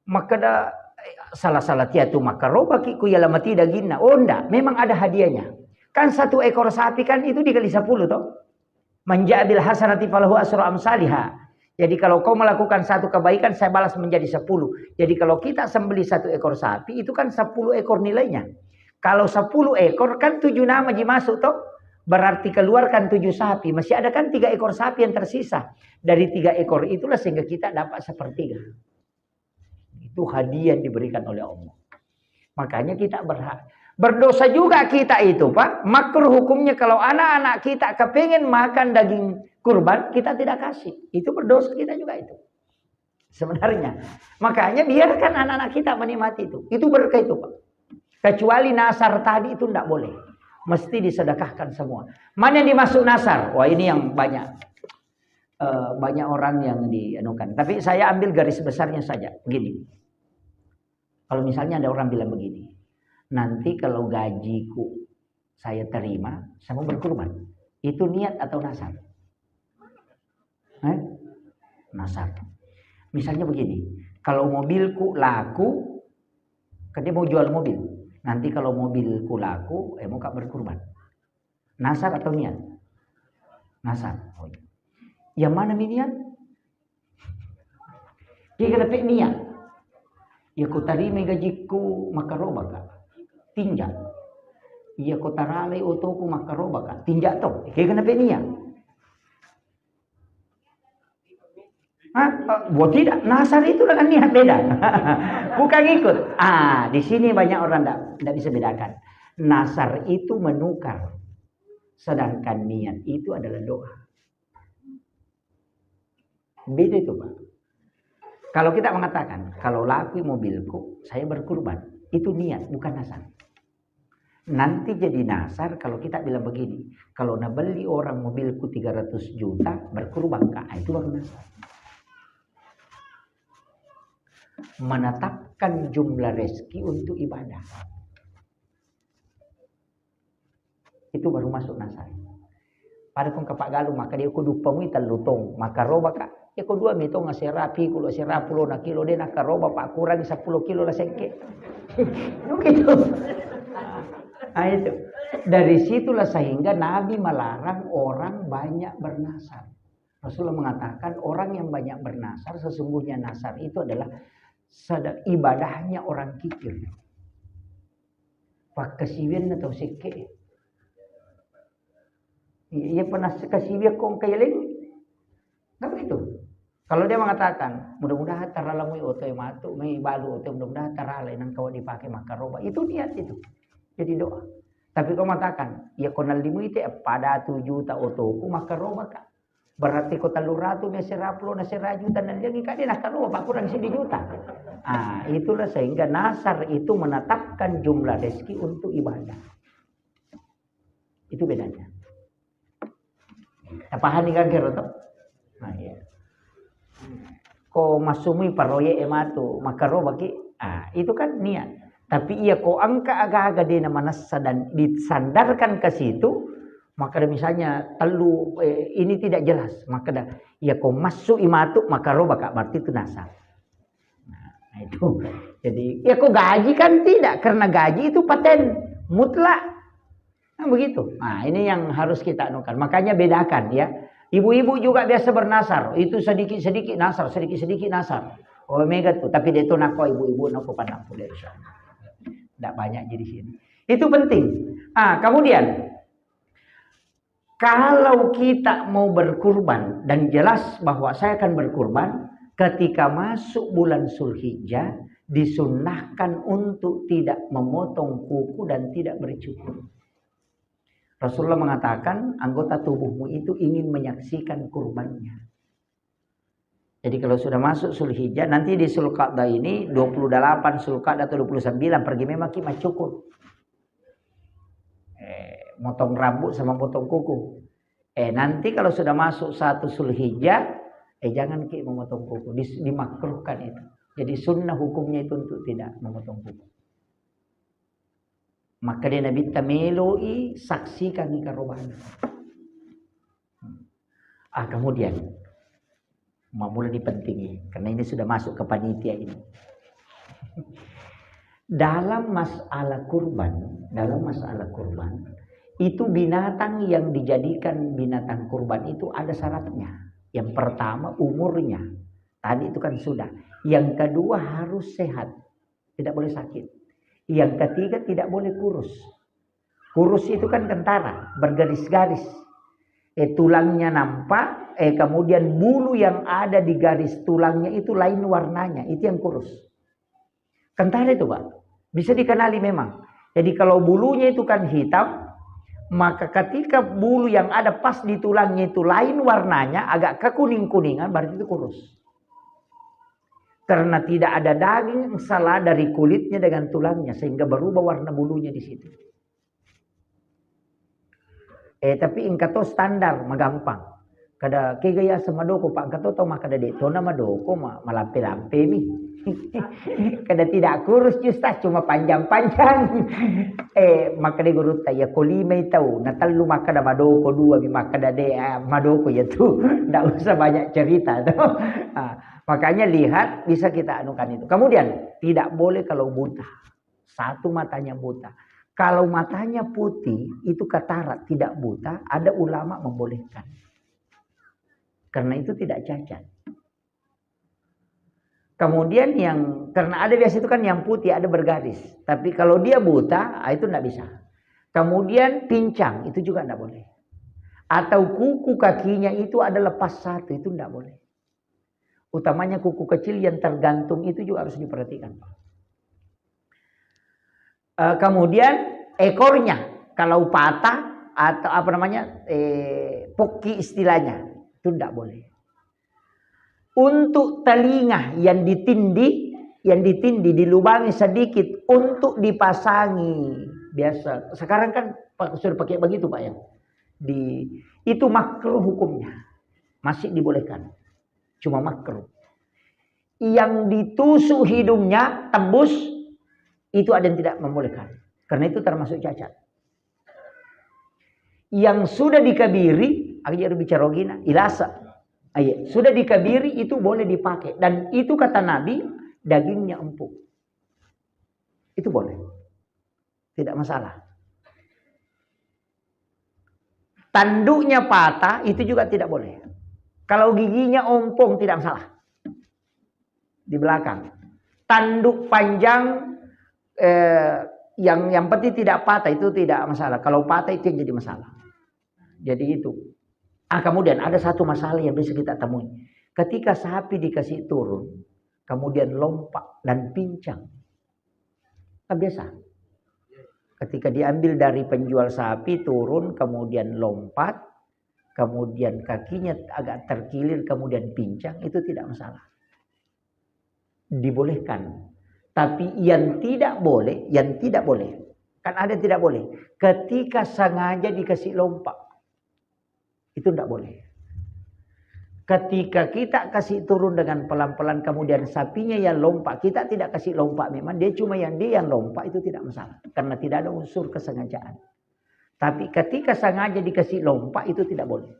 Makkeda, eh, salah-salah tia tu makkarobaki ku iya lamati daginna. Oh, ndak. Memang ada hadiahnya. Kan satu ekor sapi kan itu dikali sepuluh, toh. Man ja'a bil hasanati falahu asru amsaliha. Jadi kalau kau melakukan satu kebaikan, saya balas menjadi sepuluh. Jadi kalau kita sembelih satu ekor sapi, itu kan sepuluh ekor nilainya. Kalau sepuluh ekor kan tujuh nama ji masuk toh. Berarti keluarkan tujuh sapi. Masih ada kan tiga ekor sapi yang tersisa. Dari tiga ekor itulah sehingga kita dapat sepertiga. Itu hadiah yang diberikan oleh Allah. Makanya kita berhak. Berdosa juga kita itu, Pak. Makruh hukumnya kalau anak-anak kita kepengen makan daging kurban, kita tidak kasih. Itu berdosa kita juga itu. Sebenarnya. Makanya biarkan anak-anak kita menikmati itu. Itu berkah itu, Pak. Kecuali nasar tadi itu ndak boleh. Mesti disedekahkan semua. Mana yang dimaksud nasar? Wah, ini yang banyak, eh, banyak orang yang dianukan. Tapi saya ambil garis besarnya saja. Begini. Kalau misalnya ada orang bilang begini, "Nanti kalau gajiku saya terima, saya mau berkurban." Itu niat atau nasar? Eh? Nasar. Misalnya begini, kalau mobilku laku, kan dia mau jual mobil. "Nanti kalau mobilku laku, eh, mau kak berkurban." Nasar atau niat? Nasar. Oh, iya. Yang mana mi niat? Iya, kenapa niat? Iya, ko tarima gajiku makkarobaka. Tinja. Iya, ko taralai otoku makkarobaka. Tinja to. Iya, kenapa niat? Hah? Buat tidak, nasar itu dengan niat beda. Bukan ikut. Ah, di sini banyak orang ndak ndak bisa bedakan. Nasar itu menukar, sedangkan niat itu adalah doa. Beda itu, Pak. Kalau kita mengatakan, "Kalau laku mobilku, saya berkurban," itu niat, bukan nasar. Nanti jadi nasar kalau kita bilang begini, "Kalau nabeli orang mobilku tiga ratus juta, berkurban, Kak." Ah, itu baru nasar. Menetapkan jumlah rezeki untuk ibadah. Itu baru masuk nasar. Pada kong kapaggalung, maka dia ko duppa mui tellu tong, makkaroba ka. Ya ko dua mi tong asera piku lo, asera pulo na kilo, de nakkaroba, pakkurangi seppulo kilo la sekke. Begitu. Nah, itu. Dari situlah sehingga Nabi melarang orang banyak bernasar. Rasulullah mengatakan orang yang banyak bernasar, sesungguhnya nasar itu adalah sada-, ibadahnya orang kikir. Pakkasiwianna tau sekke. Iya, pernah kasiwiang ko engka yaleng? Nggak begitu. Kalau dia mengatakan, "Mudah-mudahan tarala mui oto e matu, mui balu oto e, mudah-mudahan tarala, nang kau dipakai makkaroba." Itu niat itu. Jadi doa. Tapi kau mengatakan, "Ya ko nalli mui te, pada tujuh ta otoku makkaroba ka." Berarti ko tellu ratu mi asera pulo na asera juta nalliangi kade nakkaroba, pakkurang siddi juta. Ah, itulah sehingga nasar itu menetapkan jumlah rezeki untuk ibadah. Itu bedanya. Tapahani kan kero to? Nah, iya. Ko massumui proyek e matu, makkarobaki, ah, itu kan niat. Tapi iya ko engka aga-aga dena manessa dan disandarkan ke situ, maka ada misalnya tellu, eh, ini tidak jelas, maka ada, iya ko masuk i matu, makkaroba ka, berarti itu nasar. Nah, itu. Jadi, iya ko gaji kan tidak, karena gaji itu paten mutlak. Nah, begitu. Nah, ini yang harus kita anukan. Makanya bedakan ya. Ibu-ibu juga biasa bernasar. Itu sedikit-sedikit nasar, sedikit-sedikit nasar. Oh, mega tuh. Tapi dia itu nako ibu-ibu, nako panakku dari sana. Tidak banyak jadi sini. Itu penting. Ah, kemudian, kalau kita mau berkurban dan jelas bahwa saya akan berkurban, ketika masuk bulan Zulhijjah, disunnahkan untuk tidak memotong kuku dan tidak bercukur. Rasulullah mengatakan, anggota tubuhmu itu ingin menyaksikan kurbannya. Jadi kalau sudah masuk Zulhijjah, nanti di Zulqa'dah ini dua puluh delapan Zulqa'dah atau dua puluh sembilan pergi memang ki maccukur. Eh, motong rambut sama potong kuku. Eh, nanti kalau sudah masuk satu Zulhijjah, eh, jangan ki memotong kuku. Dis-, dimakruhkan itu. Jadi sunnah hukumnya itu untuk tidak memotong kuku. Maka dia Nabi ta meloi saksikan ikarobana. Ah, kemudian, mamula dipentingi, karena ini sudah masuk ke panitia ini. Dalam masalah kurban, dalam masalah kurban, itu binatang yang dijadikan binatang kurban itu ada syaratnya. Yang pertama, umurnya. Tadi itu kan sudah. Yang kedua, harus sehat. Tidak boleh sakit. Yang ketiga, tidak boleh kurus. Kurus itu kan kentara, bergaris-garis. Eh, tulangnya nampak, eh, kemudian bulu yang ada di garis tulangnya itu lain warnanya, itu yang kurus. Kentara itu, Pak. Bisa dikenali memang. Jadi kalau bulunya itu kan hitam, maka ketika bulu yang ada pas di tulangnya itu lain warnanya, agak kekuning-kuningan, berarti itu kurus. Karena tidak ada daging sela dari kulitnya dengan tulangnya, sehingga berubah warna bulunya di situ. Eh, tapi engka to standar, magampang. Kada kega yaseng madoko, Pak, engka to tau makkeda de' tona madoko, ma-, malampe-lampe mi. Kada tidak kurus, Ustaz, cuma panjang-panjang. Eh, makkeda gurutta, iya ko lima i tau, na tellu makkeda madoko, dua mi makkeda de', ah, madoko ya tu. Ndak usah banyak cerita tu. Ah, makanya lihat, bisa kita anukan itu. Kemudian, tidak boleh kalau buta. Satu matanya buta. Kalau matanya putih, itu katarak, tidak buta, ada ulama membolehkan. Karena itu tidak cacat. Kemudian yang, karena ada biasa itu kan yang putih, ada bergaris. Tapi kalau dia buta, ah, itu ndak bisa. Kemudian pincang, itu juga ndak boleh. Atau kuku kakinya itu ada lepas satu, itu ndak boleh. Utamanya kuku kecil yang tergantung itu juga harus diperhatikan. Eh, kemudian ekornya, kalau patah atau apa namanya, eh, pokki istilahnya, itu ndak boleh. Untuk telinga yang ditindi, yang ditindi, dilubangi sedikit untuk dipasangi. Biasa. Sekarang kan pak-, sudah pakai begitu, Pak, ya. Di, itu makruh hukumnya. Masih dibolehkan. Cuma makruh. Yang ditusuk hidungnya, tembus, itu ada yang tidak membolehkan. Karena itu termasuk cacat. Yang sudah dikabiri, aja bicara gina, ilasa. Ayo, sudah dikabiri itu boleh dipakai. Dan itu kata Nabi, dagingnya empuk. Itu boleh. Tidak masalah. Tanduknya patah, itu juga tidak boleh. Kalau giginya ompong, tidak masalah. Di belakang. Tanduk panjang, eh, yang, yang penting tidak patah, itu tidak masalah. Kalau patah, itu yang jadi masalah. Jadi itu. Ah, kemudian ada satu masalah yang bisa kita temui. Ketika sapi dikasih turun, kemudian lompat dan pincang. Kan biasa. Ketika diambil dari penjual sapi, turun, kemudian lompat, kemudian kakinya agak terkilir, kemudian pincang, itu tidak masalah. Dibolehkan. Tapi yang tidak boleh, yang tidak boleh. Kan ada yang tidak boleh. Ketika sengaja dikasih lompat. Itu ndak boleh. Ketika kita kasih turun dengan pelan-pelan, kemudian sapinya yang lompat, kita tidak kasih lompat, memang dia cuma yang, dia yang lompat, itu tidak masalah. Karena tidak ada unsur kesengajaan. Tapi ketika sengaja dikasih lompat, itu tidak boleh.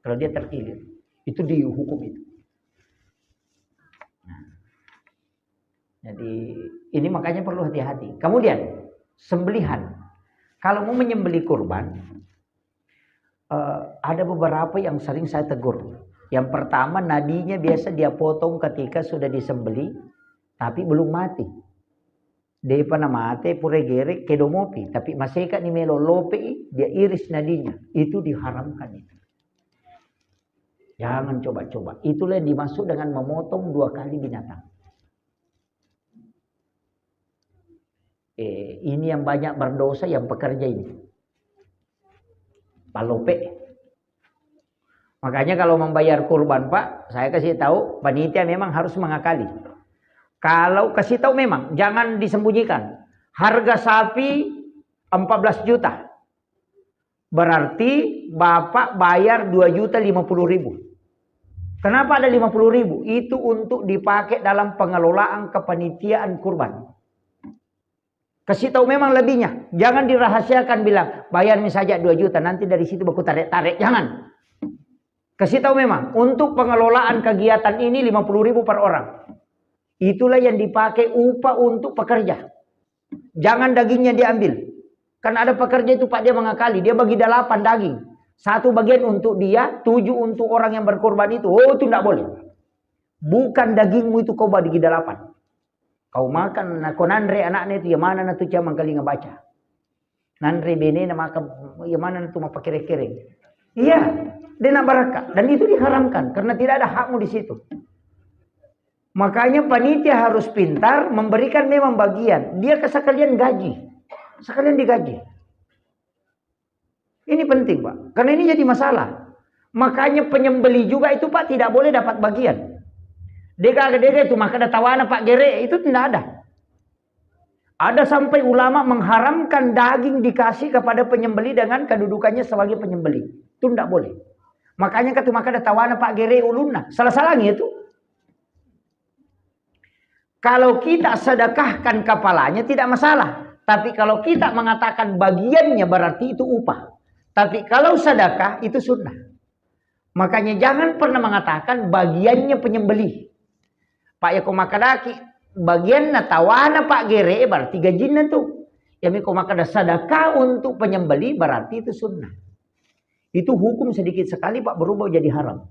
Kalau dia terkilir, itu dihukum itu. Nah. Jadi, ini makanya perlu hati-hati. Kemudian, sembelihan. Kalau mau menyembelih kurban, eh, ada beberapa yang sering saya tegur. Yang pertama, nadinya biasa dia potong ketika sudah disembelih, tapi belum mati. Depa namate, pura gere, kedo mopi, tapi maseka ni melo lope i, dia iris nadinya. Itu diharamkan itu. Jangan coba-coba. Itulah yang dimaksud dengan memotong dua kali binatang. Eh, ini yang banyak berdosa yang pekerja ini. Palope. Makanya kalau membayar kurban, Pak, saya kasih tahu, panitia memang harus mengakali. Kalau kasih tahu memang, jangan disembunyikan. Harga sapi empat belas juta. Berarti Bapak bayar dua juta lima puluh ribu. Kenapa ada lima puluh ribu? Itu untuk dipakai dalam pengelolaan kepanitiaan kurban. Kasih tahu memang lebihnya. Jangan dirahasiakan, bilang, "Bayar mi saja dua juta, nanti dari situ baku tarik-tarik." Jangan. Kasih tahu memang, untuk pengelolaan kegiatan ini lima puluh ribu per orang. Itulah yang dipakai upah untuk pekerja. Jangan dagingnya diambil. Kan ada pekerja itu, Pak, dia mengakali, dia bagi delapan daging. Satu bagian untuk dia, tujuh untuk orang yang berkorban itu. Oh, itu ndak boleh. Bukan dagingmu itu kau bagi delapan. Kau makan, na ko nanre anaknya itu, ya mana na tu cia mangkalinga baca. Nanre benena maka, ya mana na tu mappakere-kere. Iya, dena barakka. Dan itu diharamkan karena tidak ada hakmu di situ. Makanya panitia harus pintar memberikan memang bagian. Dia ke sekalian gaji. Sekalian digaji. Ini penting, Pak. Karena ini jadi masalah. Makanya penyembeli juga itu, Pak, tidak boleh dapat bagian. Dega, dega itu, maka ada tawana, Pak, gere, itu tidak ada. Ada sampai ulama mengharamkan daging dikasih kepada penyembeli dengan kedudukannya sebagai penyembeli. Itu tidak boleh. Makanya kata maka ada tawana, Pak, gere ulunna. Salah-salahnya itu. Kalau kita sedekahkan kepalanya, tidak masalah. Tapi kalau kita mengatakan bagiannya, berarti itu upah. Tapi kalau sedekah, itu sunnah. Makanya jangan pernah mengatakan bagiannya penyembelih. Pak, ya ko makkadaki bagianna tawana, Pak, gere, berarti gajinna tu. Ya mi ko makkada sedekah untuk penyembelih, berarti itu sunnah. Itu hukum sedikit sekali, Pak, berubah jadi haram.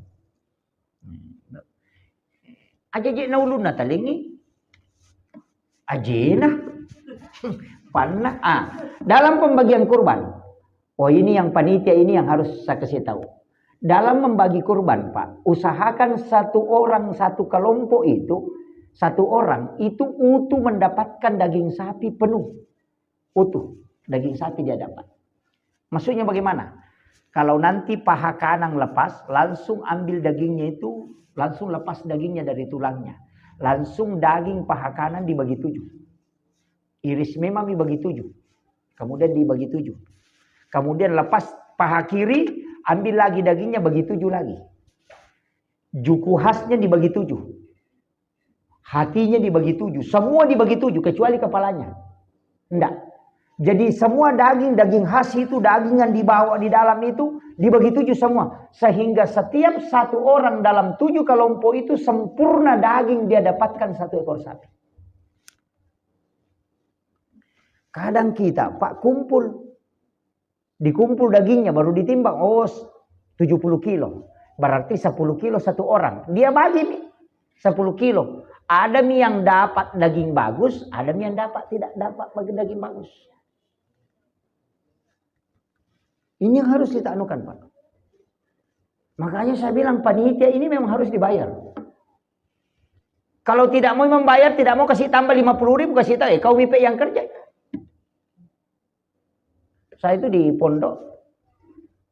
Aja je na ulunna talengi. Ajena. Panna. Ah, dalam pembagian kurban. Oh, ini yang panitia ini yang harus saya kasih tahu. Dalam membagi kurban, Pak, usahakan satu orang, satu kelompok itu, satu orang itu utuh mendapatkan daging sapi penuh. Utuh, daging sapi dia dapat. Maksudnya bagaimana? Kalau nanti paha kanan lepas, langsung ambil dagingnya itu, langsung lepas dagingnya dari tulangnya. Langsung daging paha kanan dibagi tujuh. Iris memang dibagi tujuh. Kemudian dibagi tujuh. Kemudian lepas paha kiri, ambil lagi dagingnya, bagi tujuh lagi. Juku khasnya dibagi tujuh. Hatinya dibagi tujuh. Semua dibagi tujuh, kecuali kepalanya. Enggak. Jadi semua daging, daging khas itu, daging yang dibawa di dalam itu, dibagi tujuh semua. Sehingga setiap satu orang dalam tujuh kelompok itu sempurna daging dia dapatkan satu ekor sapi. Kadang kita, Pak, kumpul. Dikumpul dagingnya, baru ditimbang, oh, s-, tujuh puluh kilo. Berarti sepuluh kilo satu orang. Dia bagi mi, sepuluh kilo. Ada mi yang dapat daging bagus, ada mi yang dapat, tidak dapat bagi daging bagus. Ini yang harus kita anukan, Pak. Makanya saya bilang panitia ini memang harus dibayar. Kalau tidak mau membayar, tidak mau kasih tambah lima puluh ribu, kasih tahu, eh, kau mipe yang kerja. Saya itu di pondok,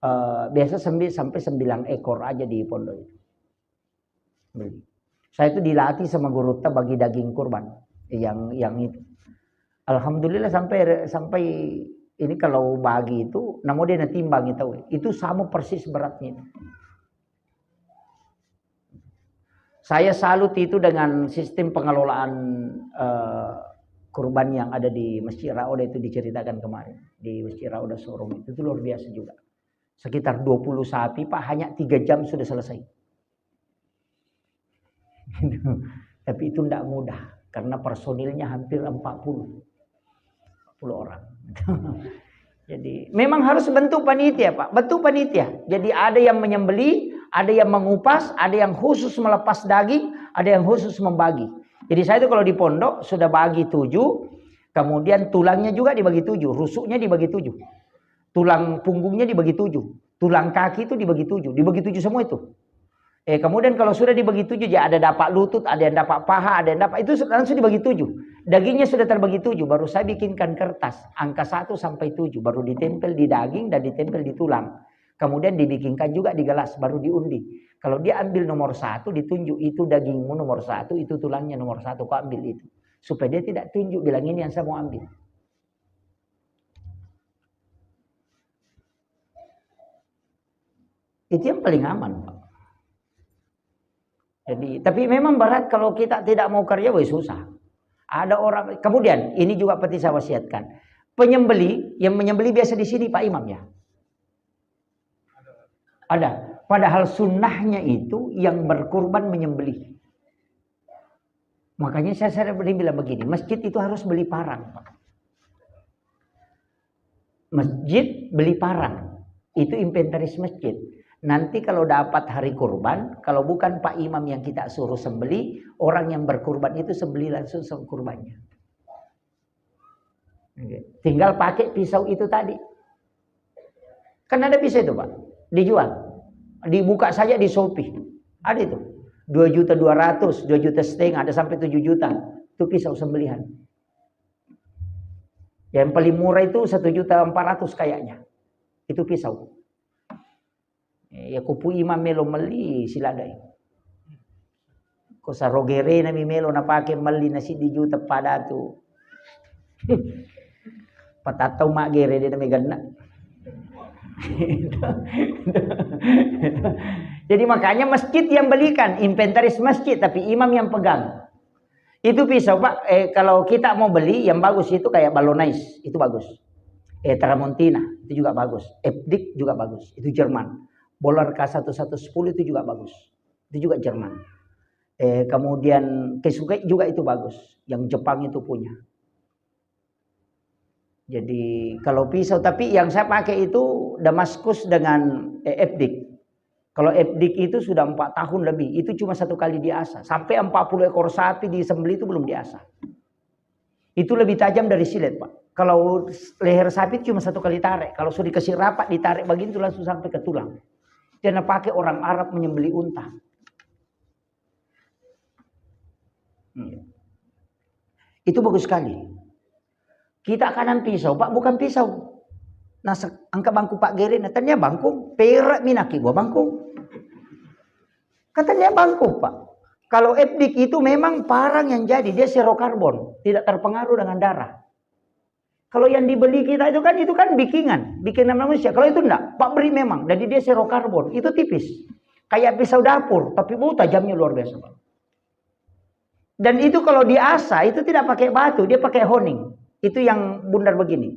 eh, biasa sembi-, sampai sembilan ekor aja di pondok itu. Beli. Saya itu dilatih sama gurutta bagi daging kurban yang, yang itu. Alhamdulillah sampai, sampai ini kalau bagi itu, namo dia natimbang itu, itu sama persis beratnya itu. Saya salut itu dengan sistem pengelolaan, eh, kurban yang ada di Masjid Raoda itu diceritakan kemarin, di Masjid Raoda Sorong itu, itu luar biasa juga. Sekitar dua puluh sapi, Pak, hanya tiga jam sudah selesai. Tapi itu ndak mudah, karena personilnya hampir empat puluh. Empat puluh orang. Jadi, memang harus bentuk panitia, Pak. Bentuk panitia. Jadi, ada yang menyembeli, ada yang mengupas, ada yang khusus melepas daging, ada yang khusus membagi. Jadi, saya itu kalau di pondok sudah bagi tujuh, kemudian tulangnya juga dibagi tujuh, rusuknya dibagi tujuh. Tulang punggungnya dibagi tujuh, tulang kaki itu dibagi tujuh, dibagi tujuh semua itu. Eh, kemudian kalau sudah dibagi tujuh, ya ada dapat lutut, ada yang dapat paha, ada yang dapat, itu langsung dibagi tujuh. Dagingnya sudah terbagi tujuh, baru saya bikinkan kertas, angka satu sampai tujuh, baru ditempel di daging dan ditempel di tulang. Kemudian dibikinkan juga di gelas, baru diundi. Kalau dia ambil nomor satu, ditunjuk itu dagingmu nomor satu, itu tulangnya nomor satu, kau ambil itu. Supaya dia tidak tunjuk, bilang ini yang saya mau ambil. Itu yang paling aman, Pak. Jadi, tapi memang berat kalau kita tidak mau kerja, weh, susah. Ada orang, kemudian ini juga penting saya wasiatkan. Penyembeli, yang menyembeli biasa di sini Pak Imam ya. Ada. Padahal sunnahnya itu yang berkurban menyembeli. Makanya saya sering bilang begini, masjid itu harus beli parang, Pak. Masjid beli parang. Itu inventaris masjid. Nanti kalau dapat hari kurban, kalau bukan Pak Imam yang kita suruh sembeli, orang yang berkurban itu sembeli langsung sama kurbannya. Oke. Tinggal pakai pisau itu tadi. Kan ada pisau itu, Pak. Dijual. Dibuka saja di Shopee. Ada itu. Dua juta dua ratus, dua juta setengah, ada sampai tujuh juta. Itu pisau sembelihan. Yang paling murah itu satu juta empat ratus kayaknya. Itu pisau. Eh, ya kupu imam melo melli siladai. Ko saro gerena mi melo napake melli na siddi juta pada tu. Patattau maggere de na meganna. Jadi makanya masjid yang belikan, inventaris masjid, tapi imam yang pegang. Itu pisau, Pak. Eh, kalau kita mau beli yang bagus itu kayak Ballonais, itu bagus. Eh, Tramontina, itu juga bagus. Epdik juga bagus, itu Jerman. Boller K satu satu sepuluh itu juga bagus. Itu juga Jerman. Eh, kemudian Keisuke juga itu bagus. Yang Jepang itu punya. Jadi kalau pisau, tapi yang saya pakai itu Damaskus dengan, eh, Epdik. Kalau Epdik itu sudah empat tahun lebih, itu cuma satu kali diasah. Sampai empat puluh ekor sapi disembelih itu belum diasah. Itu lebih tajam dari silet, Pak. Kalau leher sapi itu cuma satu kali tarik. Kalau sudah dikasih rapat, ditarik begini itu langsung sampai ke tulang. Dia pakai orang Arab menyembelih unta. Hmm. Itu bagus sekali. Kita kanan pisau, Pak, bukan pisau. Nah, se-, angka bangku Pak Gere, nah, tania bangku, perak minaki buah bangku. Katanya bangku, Pak. Kalau Epdik itu memang parang yang jadi, dia zero karbon, tidak terpengaruh dengan darah. Kalau yang dibeli kita itu kan, itu kan bikinan, bikinan manusia. Kalau itu enggak, pabrik memang. Jadi dia zero karbon, itu tipis. Kayak pisau dapur, tapi bau tajamnya luar biasa, Pak. Dan itu kalau diasah, itu tidak pakai batu, dia pakai honing. Itu yang bundar begini.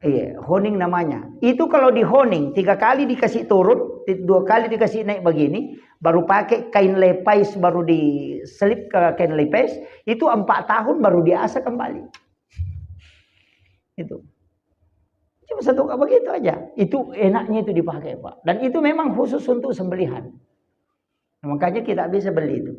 Iya, honing namanya. Itu kalau dihoning, tiga kali dikasih turun, ti-, dua kali dikasih naik begini, baru pakai kain lepais, baru diselip ke kain lepais, itu empat tahun baru diasah kembali. Itu. Cuma satu, begitu aja. Itu enaknya itu dipakai, Pak. Dan itu memang khusus untuk sembelihan. Nah, makanya kita bisa beli itu.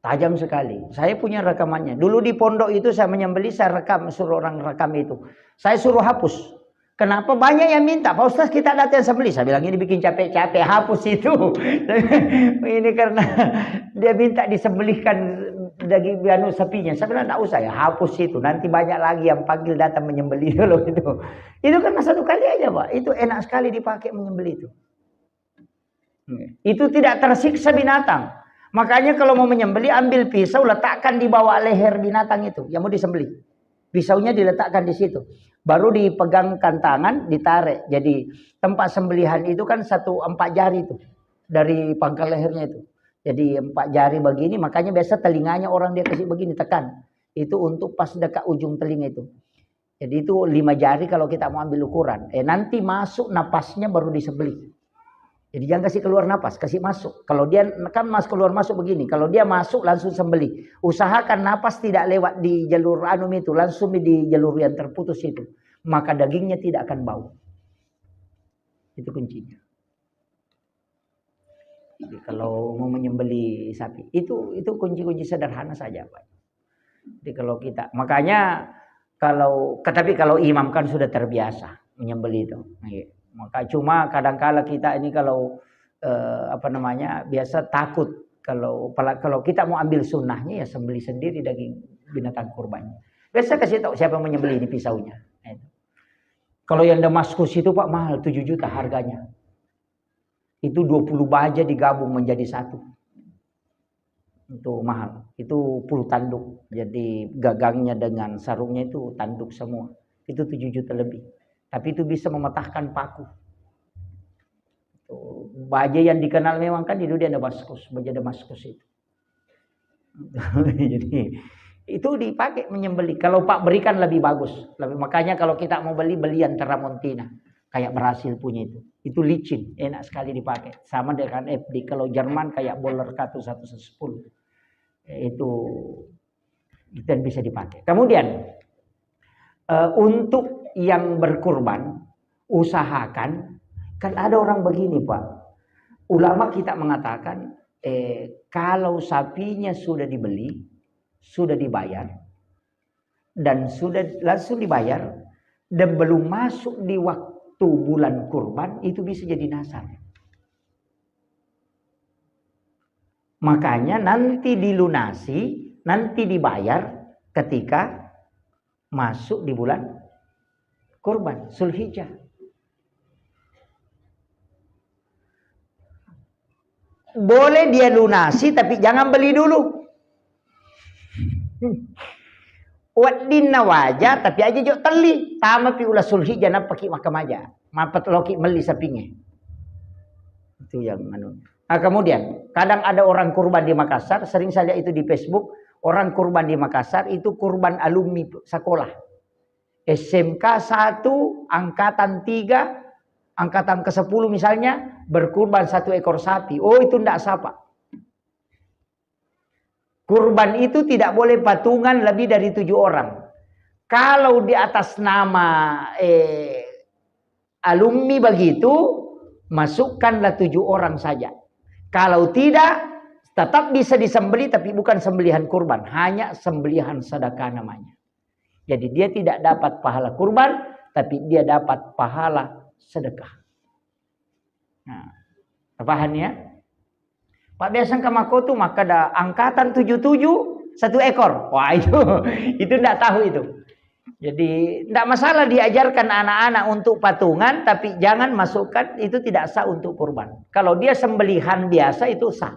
Tajam sekali. Saya punya rekamannya. Dulu di pondok itu saya menyembelih, saya rekam, suruh orang rekam itu. Saya suruh hapus. Kenapa banyak yang minta, "Pak Ustaz, kita datang sembelih." Saya bilang, "Ini bikin capek-capek, hapus itu." Ini karena dia minta disembelihkan daging anu sapinya. Saya bilang, "Nggak usah ya, hapus itu. Nanti banyak lagi yang panggil datang menyembelih kalau itu." Itu karena satu kali aja, Pak. Itu enak sekali dipakai menyembelih itu. Itu tidak tersiksa binatang. Makanya kalau mau menyembelih, ambil pisau, letakkan di bawah leher binatang itu yang mau disembelih. Pisaunya diletakkan di situ. Baru dipegangkan tangan, ditarik. Jadi tempat sembelihan itu kan satu empat jari itu dari pangkal lehernya itu. Jadi empat jari begini, makanya biasa telinganya orang dia kasih begini, tekan. Itu untuk pas dekat ujung telinga itu. Jadi itu lima jari kalau kita mau ambil ukuran. Eh, nanti masuk napasnya baru disembelih. Jadi jangan kasih keluar napas, kasih masuk. Kalau dia kan mas keluar masuk begini, kalau dia masuk langsung sembelih. Usahakan napas tidak lewat di jalur anu itu, langsung di jalur yang terputus itu. Maka dagingnya tidak akan bau. Itu kuncinya. Jadi kalau mau menyembelih sapi, itu, itu kunci-kunci sederhana saja, Pak. Jadi kalau kita, makanya kalau, tapi kalau imam kan sudah terbiasa menyembelih itu. Iya. Maka cuma kadangkala kita ini kalau, eh, apa namanya, biasa takut kalau pala-, kalau kita mau ambil sunnahnya ya sembelih sendiri daging binatang kurbannya. Biasa kasih tahu siapa yang menyembelih ini pisaunya. Nah, itu. Kalau yang Damaskus itu, Pak, mahal, tujuh juta harganya. Itu dua puluh baja digabung menjadi satu. Itu mahal. Itu puluh tanduk. Jadi gagangnya dengan sarungnya itu tanduk semua. Itu tujuh juta lebih. Tapi itu bisa mematahkan paku. Itu baja yang dikenal memang kan di dunia Damaskus, baja Damaskus itu. Jadi itu dipakai menyembelih. Kalau Pak berikan lebih bagus. Lebih, makanya kalau kita mau beli, beli yang Tramontina. Kayak Brasil punya itu. Itu licin, enak sekali dipakai. Sama dengan F D. Kalau Jerman kayak Boller K satu seratus sepuluh. Itu, itu yang bisa dipakai. Kemudian, eh, untuk yang berkurban, usahakan, kan ada orang begini, Pak. Ulama kita mengatakan, eh, kalau sapinya sudah dibeli, sudah dibayar, dan sudah langsung dibayar, dan belum masuk di waktu bulan kurban, itu bisa jadi nasar. Makanya nanti dilunasi, nanti dibayar ketika masuk di bulan kurban, Zulhijjah. Boleh dia lunasi, tapi jangan beli dulu. Weddinna waja, tapi aja jo telli. Tamapi ula Zulhijjah, nappaki makkamaja. Mapet loki melli sapinge. Itu yang anu. Nah, kemudian, kadang ada orang kurban di Makassar, sering saya lihat itu di Facebook, orang kurban di Makassar itu kurban alumni sekolah. S M K satu, angkatan tiga, angkatan ke sepuluh misalnya, berkurban satu ekor sapi. Oh, itu ndak sah, Pak. Kurban itu tidak boleh patungan lebih dari tujuh orang. Kalau di atas nama, eh, alumni begitu, masukkanlah tujuh orang saja. Kalau tidak, tetap bisa disembelih, tapi bukan sembelihan kurban, hanya sembelihan sedekah namanya. Jadi dia tidak dapat pahala kurban, tapi dia dapat pahala sedekah. Nah, paham ya? Pak, biasa engka makko tu, maka ada angkatan tujuh tujuh, satu ekor. Wah, itu, itu ndak tahu itu. Jadi, ndak masalah diajarkan anak-anak untuk patungan, tapi jangan masukkan, itu tidak sah untuk kurban. Kalau dia sembelihan biasa, itu sah.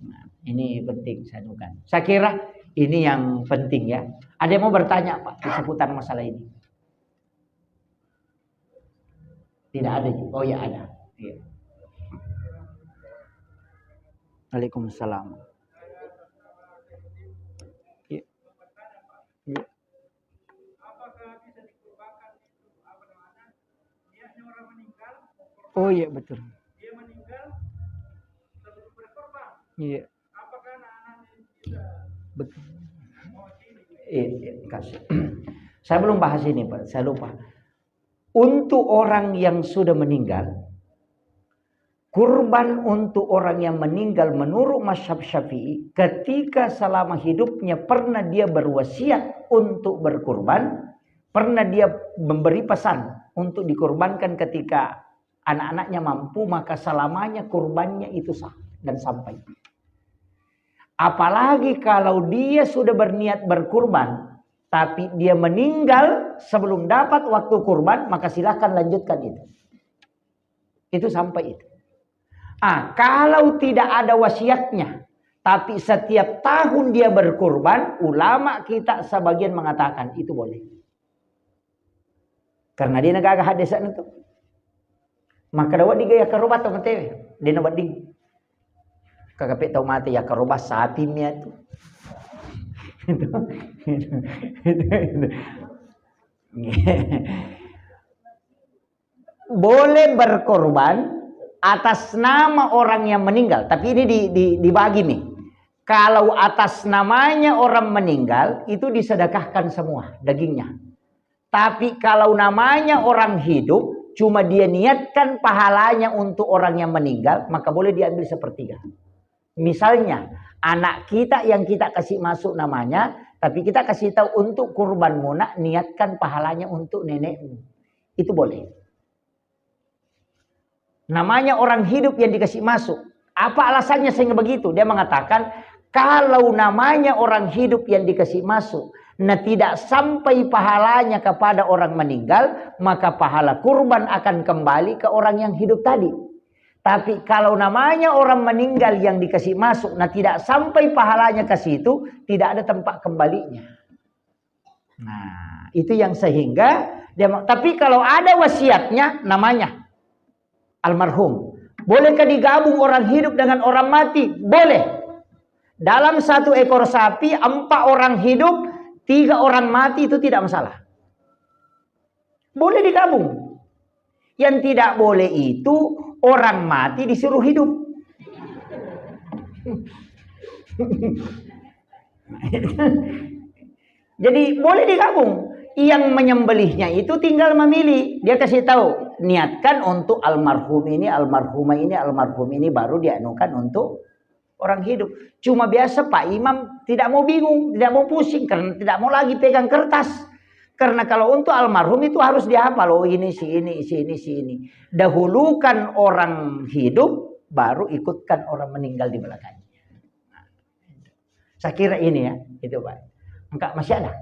Nah, ini penting saya anukan. Saya kira ini yang penting ya. Ada yang mau bertanya, Pak, di seputar masalah ini? Tidak ada juga. Oh ya, ada. Iya. Waalaikumsalam. Iya. Iya. Oh iya, betul. Iya. Betul. Iya, iya, kasih. Saya belum bahas ini, Pak. Saya lupa. Untuk orang yang sudah meninggal, kurban untuk orang yang meninggal menurut mazhab Syafi'i, ketika selama hidupnya pernah dia berwasiat untuk berkurban, pernah dia memberi pesan untuk dikurbankan ketika anak-anaknya mampu, maka selamanya kurbannya itu sah dan sampai. Apalagi kalau dia sudah berniat berkurban, tapi dia meninggal sebelum dapat waktu kurban, maka silakan lanjutkan itu. Itu sampai itu. Ah, kalau tidak ada wasiatnya, tapi setiap tahun dia berkurban, ulama kita sebagian mengatakan itu boleh. Karena dia negaga hadesa'na tu. Maka dawa diga ya karoba tau matewe, dia na wedding. Kagape tau mate ya karoba sapi mia tu. Boleh berkorban atas nama orang yang meninggal, tapi ini di, di, dibagi nih. Kalau atas namanya orang meninggal, itu disedekahkan semua dagingnya. Tapi kalau namanya orang hidup, cuma dia niatkan pahalanya untuk orang yang meninggal, maka boleh diambil sepertiga. Misalnya, anak kita yang kita kasih masuk namanya, tapi kita kasih tahu untuk kurbanmu nak, niatkan pahalanya untuk nenekmu. Itu boleh. Namanya orang hidup yang dikasih masuk. Apa alasannya sehingga begitu? Dia mengatakan, kalau namanya orang hidup yang dikasih masuk, Nah, tidak sampai pahalanya kepada orang meninggal, maka pahala kurban akan kembali ke orang yang hidup tadi. Tapi kalau namanya orang meninggal yang dikasih masuk, nah, tidak sampai pahalanya ke situ, tidak ada tempat kembalinya. Nah, itu yang sehingga dia mau, tapi kalau ada wasiatnya, namanya almarhum. Bolehkah digabung orang hidup dengan orang mati? Boleh. Dalam satu ekor sapi, empat orang hidup, tiga orang mati, itu tidak masalah. Boleh digabung. Yang tidak boleh itu orang mati disuruh hidup. Jadi boleh digabung. Yang menyembelihnya itu tinggal memilih. Dia kasih tahu, niatkan untuk almarhum ini, almarhumah ini, almarhum ini, baru dianukan untuk orang hidup. Cuma biasa Pak Imam tidak mau bingung, tidak mau pusing karena tidak mau lagi pegang kertas. Karena kalau untuk almarhum itu harus dihafal, oh, ini si ini, si ini, si ini. Dahulukan orang hidup, baru ikutkan orang meninggal di belakangnya. Saya kira ini ya, itu Pak. Enggak, masih ada?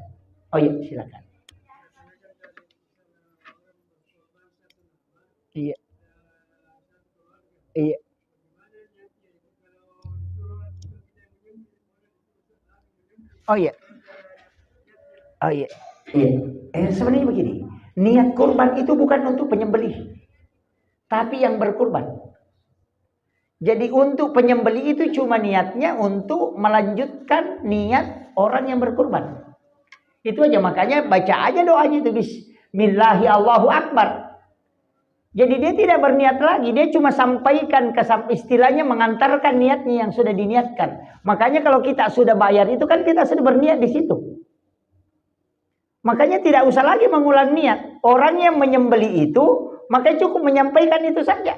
Oh iya, silakan. Iya. Iya. Oh iya. Oh iya. Iya. Eh, sebenarnya begini, niat kurban itu bukan untuk penyembelih, tapi yang berkurban. Jadi untuk penyembelih itu cuma niatnya untuk melanjutkan niat orang yang berkurban. Itu aja, makanya baca aja doanya itu, Bismillahi Allahu Akbar. Jadi dia tidak berniat lagi, dia cuma sampaikan ke sam-, istilahnya mengantarkan niatnya yang sudah diniatkan. Makanya kalau kita sudah bayar itu kan kita sudah berniat di situ. Makanya tidak usah lagi mengulang niat. Orang yang menyembelih itu, makanya cukup menyampaikan itu saja.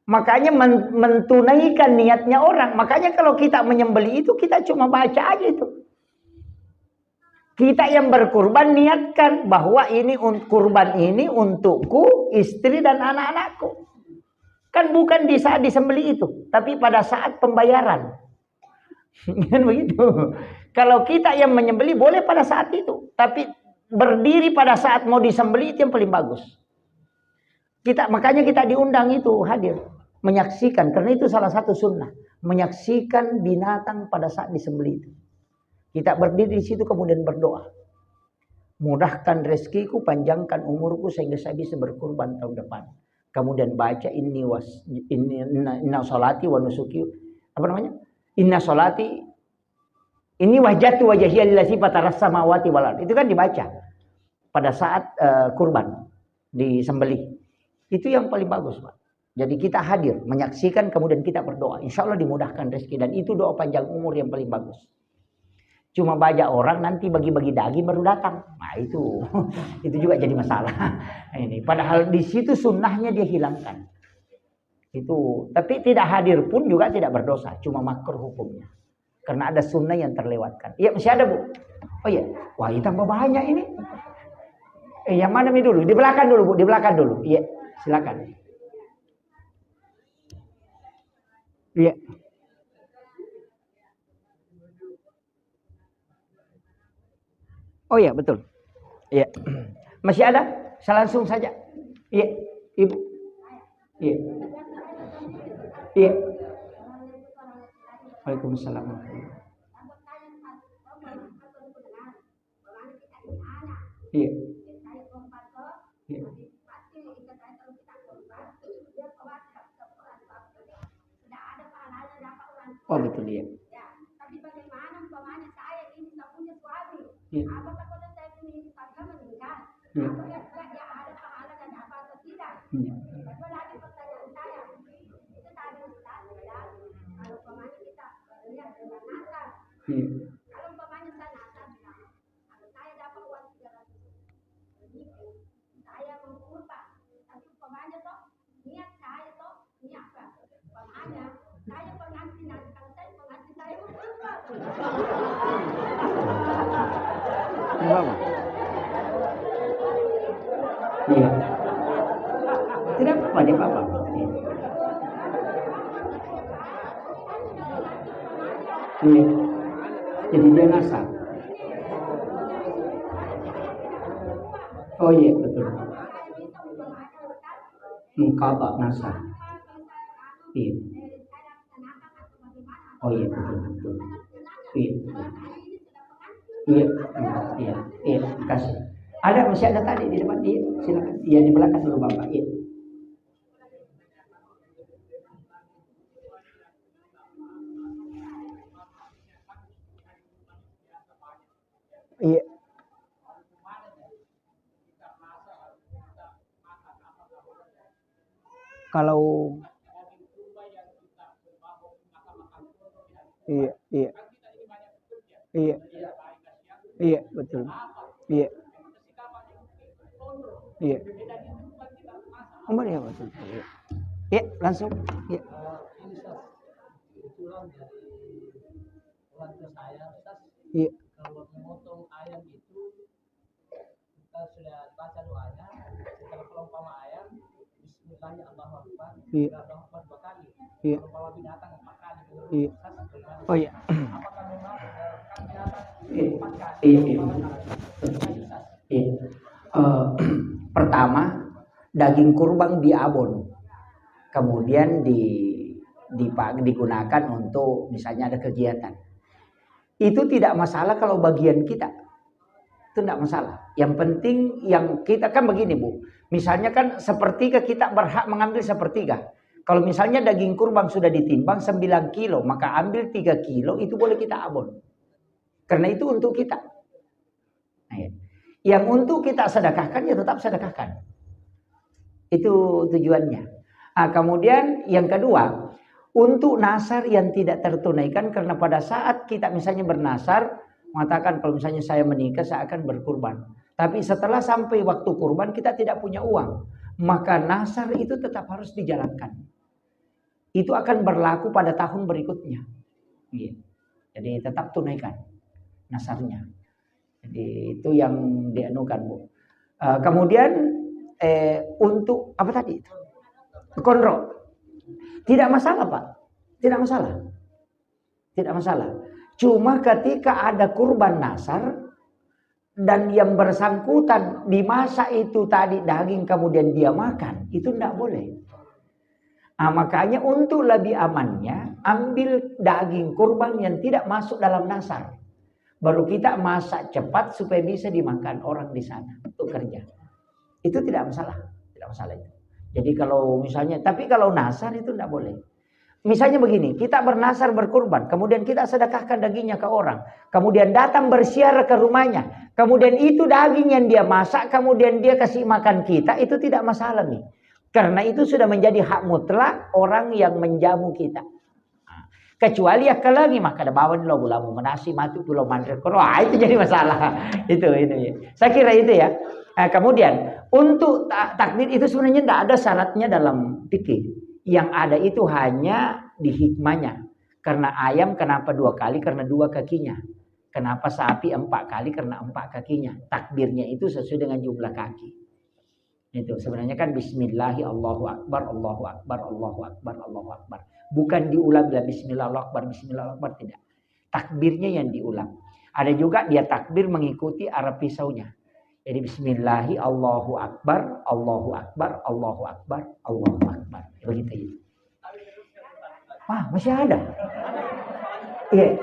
Makanya men-, mentunaikan niatnya orang. Makanya kalau kita menyembelih itu, kita cuma baca aja itu. Kita yang berkurban niatkan bahwa ini un-, kurban ini untukku, istri dan anak-anakku. Kan bukan di saat disembelih itu, tapi pada saat pembayaran. Kan begitu. Kalau kita yang menyembelih boleh pada saat itu, tapi berdiri pada saat mau disembelih itu yang paling bagus. Kita, makanya kita diundang itu hadir menyaksikan, karena itu salah satu sunnah, menyaksikan binatang pada saat disembelih itu. Kita berdiri di situ kemudian berdoa, "Mudahkan rezekiku, panjangkan umurku sehingga saya bisa berkurban tahun depan." Kemudian baca, "Inni was-, inni, inna, inna sholati wa nusuki," apa namanya? "Inna sholati, inni wajjahtu wajhiya lillazi fataras samawati wal ard." Itu kan dibaca pada saat, eh, kurban, disembelih. Itu yang paling bagus, Pak. Jadi kita hadir, menyaksikan, kemudian kita berdoa. Insya Allah dimudahkan rezeki. Dan itu doa panjang umur yang paling bagus. Cuma banyak orang nanti bagi-bagi daging baru datang. Nah, itu, itu juga jadi masalah. Ini, padahal di situ sunnahnya dia hilangkan. Itu, tapi tidak hadir pun juga tidak berdosa, cuma makruh hukumnya. Karena ada sunnah yang terlewatkan. Iya, masih ada, Bu? Oh iya. Wah, ini tambah banyak ini. Eh, yang mana mi dulu? Di belakang dulu, Bu, di belakang dulu. Iya, silakan. Iya. Oh iya, betul. Iya. Masih ada? Saya langsung saja. Iya, Ibu. Iya. Iya. Waalaikumsalam. Iya. Iya. Oh, betul, iya. Iya. Iya. Iya. Kenapa? Iya. Tidak apa-apa, tidak apa-apa. Iya. Iya. Jadi dia nasab. Oh iya, betul. Mengkabak nasar. Iya. Oh iya, betul, betul. Iya, betul. Iya, iya, iya, iya, makasih. Ada, masih ada tadi di depan, iya, silakan. Iya, di belakang dulu, Bapak. Iya. Iya. Kalau, iya, iya. Iya. Iya, betul. Iya. Iya. Apa dia, betul. Iya. Iya, langsung. Iya. Iya. Kalau memotong ayam itu, kita sudah baca doanya, setelah pelompama ayam, Bismillahirrahmanirrahim, Iya. Allahu Akbar dua kali. Iya. Pelompama binatang empat kali. Iya. Oh iya. Apakah memang, eh, kan binatang Iya. empat kali? Iya, iya. Iya. Eh, pertama, daging kurban diabon, kemudian di, dipa-, digunakan untuk misalnya ada kegiatan. Itu tidak masalah kalau bagian kita. Itu tidak masalah. Yang penting yang kita kan begini, Bu. Misalnya kan sepertiga kita berhak mengambil sepertiga. Kalau misalnya daging kurban sudah ditimbang sembilan kilo, maka ambil tiga kilo, itu boleh kita abon. Karena itu untuk kita. Nah, ya. Yang untuk kita sedekahkan, ya tetap sedekahkan. Itu tujuannya. Ah, kemudian yang kedua, untuk nasar yang tidak tertunaikan, karena pada saat kita misalnya bernasar, mengatakan, "Kalau misalnya saya menikah, saya akan berkurban." Tapi setelah sampai waktu kurban, kita tidak punya uang. Maka nasar itu tetap harus dijalankan. Itu akan berlaku pada tahun berikutnya. Iya. Jadi tetap tunaikan nasarnya. Jadi itu yang dianukan, Bu. Eh, kemudian, eh, untuk apa tadi? Konro. Tidak masalah, Pak. Tidak masalah. Tidak masalah. Cuma ketika ada kurban nasar dan yang bersangkutan dimasak itu tadi daging kemudian dia makan, itu ndak boleh. Ah, makanya untuk lebih amannya, ambil daging kurban yang tidak masuk dalam nasar. Baru kita masak cepat supaya bisa dimakan orang di sana untuk kerja. Itu tidak masalah, tidak masalah itu. Jadi kalau misalnya, tapi kalau nasar itu ndak boleh. Misalnya begini, kita bernasar berkurban, kemudian kita sedekahkan dagingnya ke orang, kemudian datang berziarah ke rumahnya, kemudian itu daging yang dia masak, kemudian dia kasih makan kita, itu tidak masalah nih. Karena itu sudah menjadi hak mutlak orang yang menjamu kita. Nah, kecuali yakkalengi, makkeda bawang lo bulamu menasi mati pulau manre koro, ah, itu jadi masalah. Itu, itu ya. Saya kira itu ya. Nah, kemudian untuk ta-, takbir itu sebenarnya tidak ada syaratnya dalam fikih. Yang ada itu hanya di hikmahnya. Karena ayam kenapa dua kali? Karena dua kakinya. Kenapa sapi empat kali? Karena empat kakinya. Takbirnya itu sesuai dengan jumlah kaki. Itu sebenarnya kan bismillahi Allahu Akbar, Allahu Akbar, Allahu Akbar, Allahu Akbar. Bukan diulang bila bismillah Allahu Akbar, bismillah Allahu Akbar, tidak. Takbirnya yang diulang. Ada juga dia takbir mengikuti arah pisaunya. Jadi bismillahi Allahu Akbar, Allahu Akbar, Allahu Akbar, Allahu Akbar. Begitu itu. Ah, masih ada. Iya.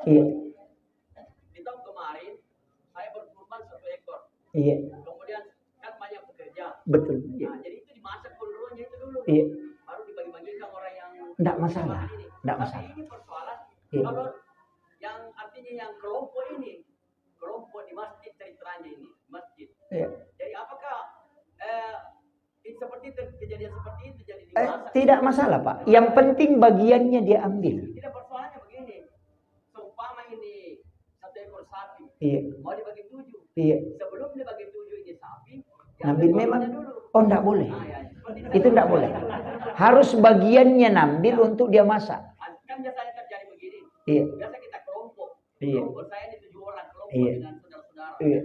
Iya. Di tahun kemarin, saya berkurban satu ekor. Iya. Kemudian kan banyak pekerja. Betul. Iya. Nah, jadi itu dimasak konronya itu dulu. Iya. Baru dibagi-bagikan orang yang Nggak masalah. Ini. Nggak Tapi masalah. Ini persoalan Iya. kalau yang artinya yang kelompok ini, kelompok di masjid ceritanya ini, masjid. Iya. Jadi apakah, eh, seperti ter-, kejadian seperti itu jadi Eh, dimasak? Tidak masalah, Pak. Yang penting bagiannya dia ambil. Tidak, persoalannya begini. Seumpama ini satu ekor sapi, Iya. mau dibagi tujuh. Iya. Sebelum dibagi tujuh ini sapi, Nambil diambil memang, dulu. Oh, ndak boleh. Ah, ya, seperti Itu ndak boleh. Harus bagiannya nambil untuk dia masak. Kan biasanya terjadi begini. Iya. Biasa kita kelompok. Iya. Kelompok saya ini tujuh orang, kelompok Iya. dengan saudara-saudara. Iya.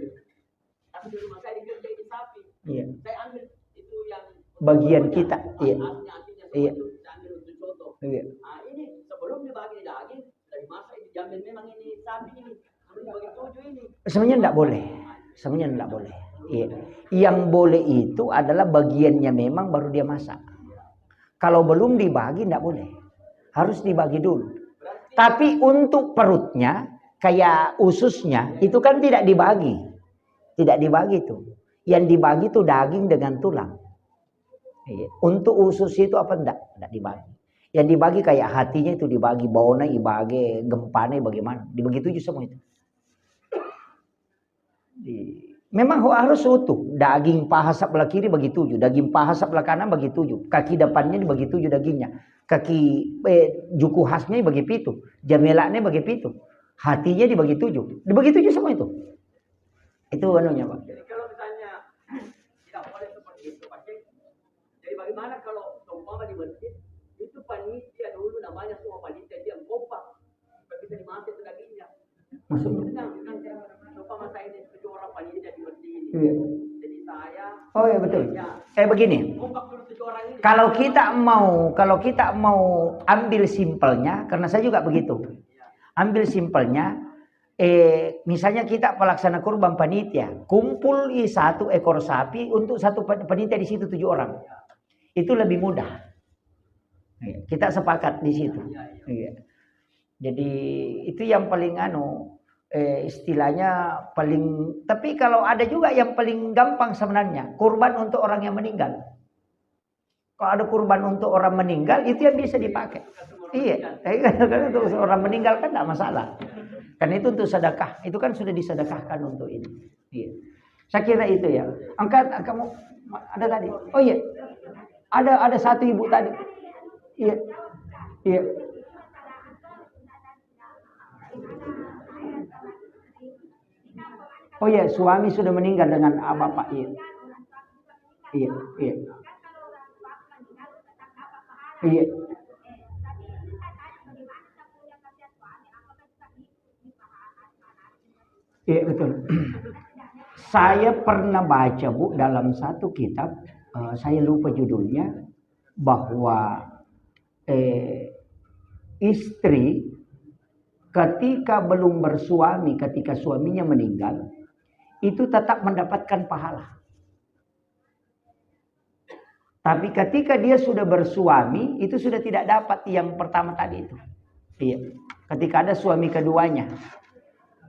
Tapi di rumah saya dikerjain sapi. Iya. Saya ambil itu yang Bagian kita, iya. Hatinya, hatinya semua Iya. itu saya ambil untuk contoh. Iya. Ah, ini sebelum dibagi daging, sudah dimasak ini, diambil memang ini sapi ini. Sebelum dibagi tujuh ini. Sebenarnya ndak boleh. Semuanya tidak boleh. Iya. Yang boleh itu adalah bagiannya memang baru dia masak. Kalau belum dibagi, tidak boleh. Harus dibagi dulu. Tapi untuk perutnya, kayak ususnya, itu kan tidak dibagi. Tidak dibagi tuh. Yang dibagi tuh daging dengan tulang. Iya. Untuk usus itu apa enggak? Enggak dibagi. Yang dibagi kayak hatinya itu dibagi, baona ibagi, gempane bagaimana? Dibagi tujuh semua itu. Di, memang ho-, harus utuh. Daging paha sebelah kiri bagi tujuh, daging paha sebelah kanan bagi tujuh, kaki depannya dibagi tujuh dagingnya, kaki, eh, juku khasnya bagi pitu, jamelaknya bagi pitu, hatinya dibagi tujuh, dibagi tujuh semua itu. Itu anunya, Pak. Jadi kalau misalnya tidak boleh seperti itu, Pak, jadi bagaimana kalau seumpama di masjid itu panitia dulu namanya semua panitia itu yang kompak, supaya bisa dimasak itu dagingnya. Maksudnya? Nah, kan seumpama saya ini tujuh orang panitia di masjid ini. Iya. Jadi saya. Oh ya, betul. Ya. Kayak begini. Kompak dulu tujuh orang ini. Kalau kita mau, kalau kita mau ambil simpelnya, karena saya juga begitu. Iya. Ambil simpelnya, eh, misalnya kita pelaksana kurban panitia, kumpul i satu ekor sapi untuk satu pan-, panitia di situ tujuh orang. Itu lebih mudah. Iya, kita sepakat di situ. Iya. Jadi itu yang paling anu, eh, istilahnya paling, tapi kalau ada juga yang paling gampang sebenarnya, kurban untuk orang yang meninggal. Kalau ada kurban untuk orang meninggal, itu yang bisa dipakai. Iya, eh, kan untuk orang meninggal kan tidak masalah. Kan itu untuk sedekah, itu kan sudah disedekahkan untuk ini. Iya. Saya kira itu ya. Angkat, angkat mau, ada tadi. Oh iya, ada, ada satu ibu tadi. Iya, iya. Oh iya, suami sudah meninggal dengan, ah, bapak, iya. Iya, iya. Iya. Iya, betul. Saya pernah baca, Bu, dalam satu kitab, eh, saya lupa judulnya, bahwa, eh, istri ketika belum bersuami, ketika suaminya meninggal, itu tetap mendapatkan pahala. Tapi ketika dia sudah bersuami, itu sudah tidak dapat yang pertama tadi itu. Iya. Ketika ada suami keduanya.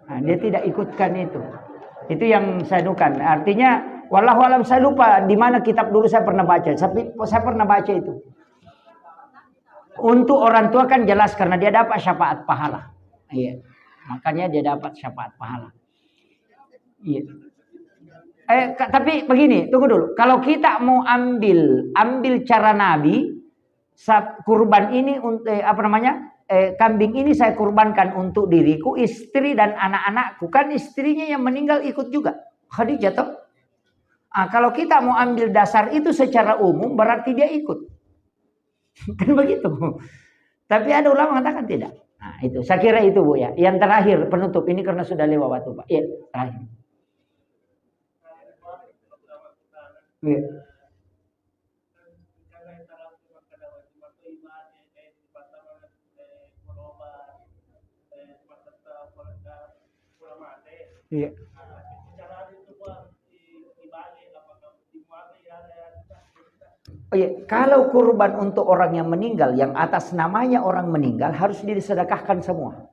Nah, dia tidak ikutkan itu. Itu yang saya anukan. Artinya, wallahu alam, saya lupa di mana kitab dulu saya pernah baca. Tapi saya pernah baca itu. Untuk orang tua kan jelas karena dia dapat syafaat pahala. Iya. Makanya dia dapat syafaat pahala. Iya. Eh, ka-, tapi begini, tunggu dulu. Kalau kita mau ambil, ambil cara Nabi, sa-, kurban ini unt-, eh, apa namanya, eh, kambing ini saya kurbankan untuk diriku, istri dan anak-anakku. Kan istrinya yang meninggal ikut juga, Khadijah toh. Ah, kalau kita mau ambil dasar itu secara umum, berarti dia ikut. Kan begitu. Tapi ada ulama mengatakan tidak. Nah, itu. Saya kira itu, Bu, ya. Yang terakhir, penutup. Ini karena sudah lewat waktu, Pak. Iya, terakhir. Iya. Iya. Oh iya, kalau kurban untuk orang yang meninggal, yang atas namanya orang meninggal harus disedekahkan semua.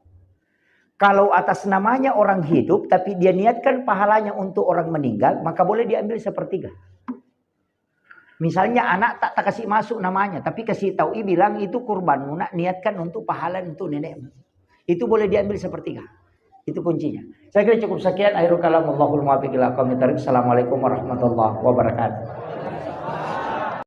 Kalau atas namanya orang hidup, tapi dia niatkan pahalanya untuk orang meninggal, maka boleh diambil sepertiga. Misalnya anak tak, tak kasih masuk namanya, tapi kasih tahu, "Ih, bilang itu kurbanmu, nak, niatkan untuk pahala untuk nenekmu." Itu boleh diambil sepertiga. Itu kuncinya. Saya kira cukup sekian. Akhirul kalam, wallahul muwaffiq ila aqwamit thariq. Assalamualaikum warahmatullahi wabarakatuh.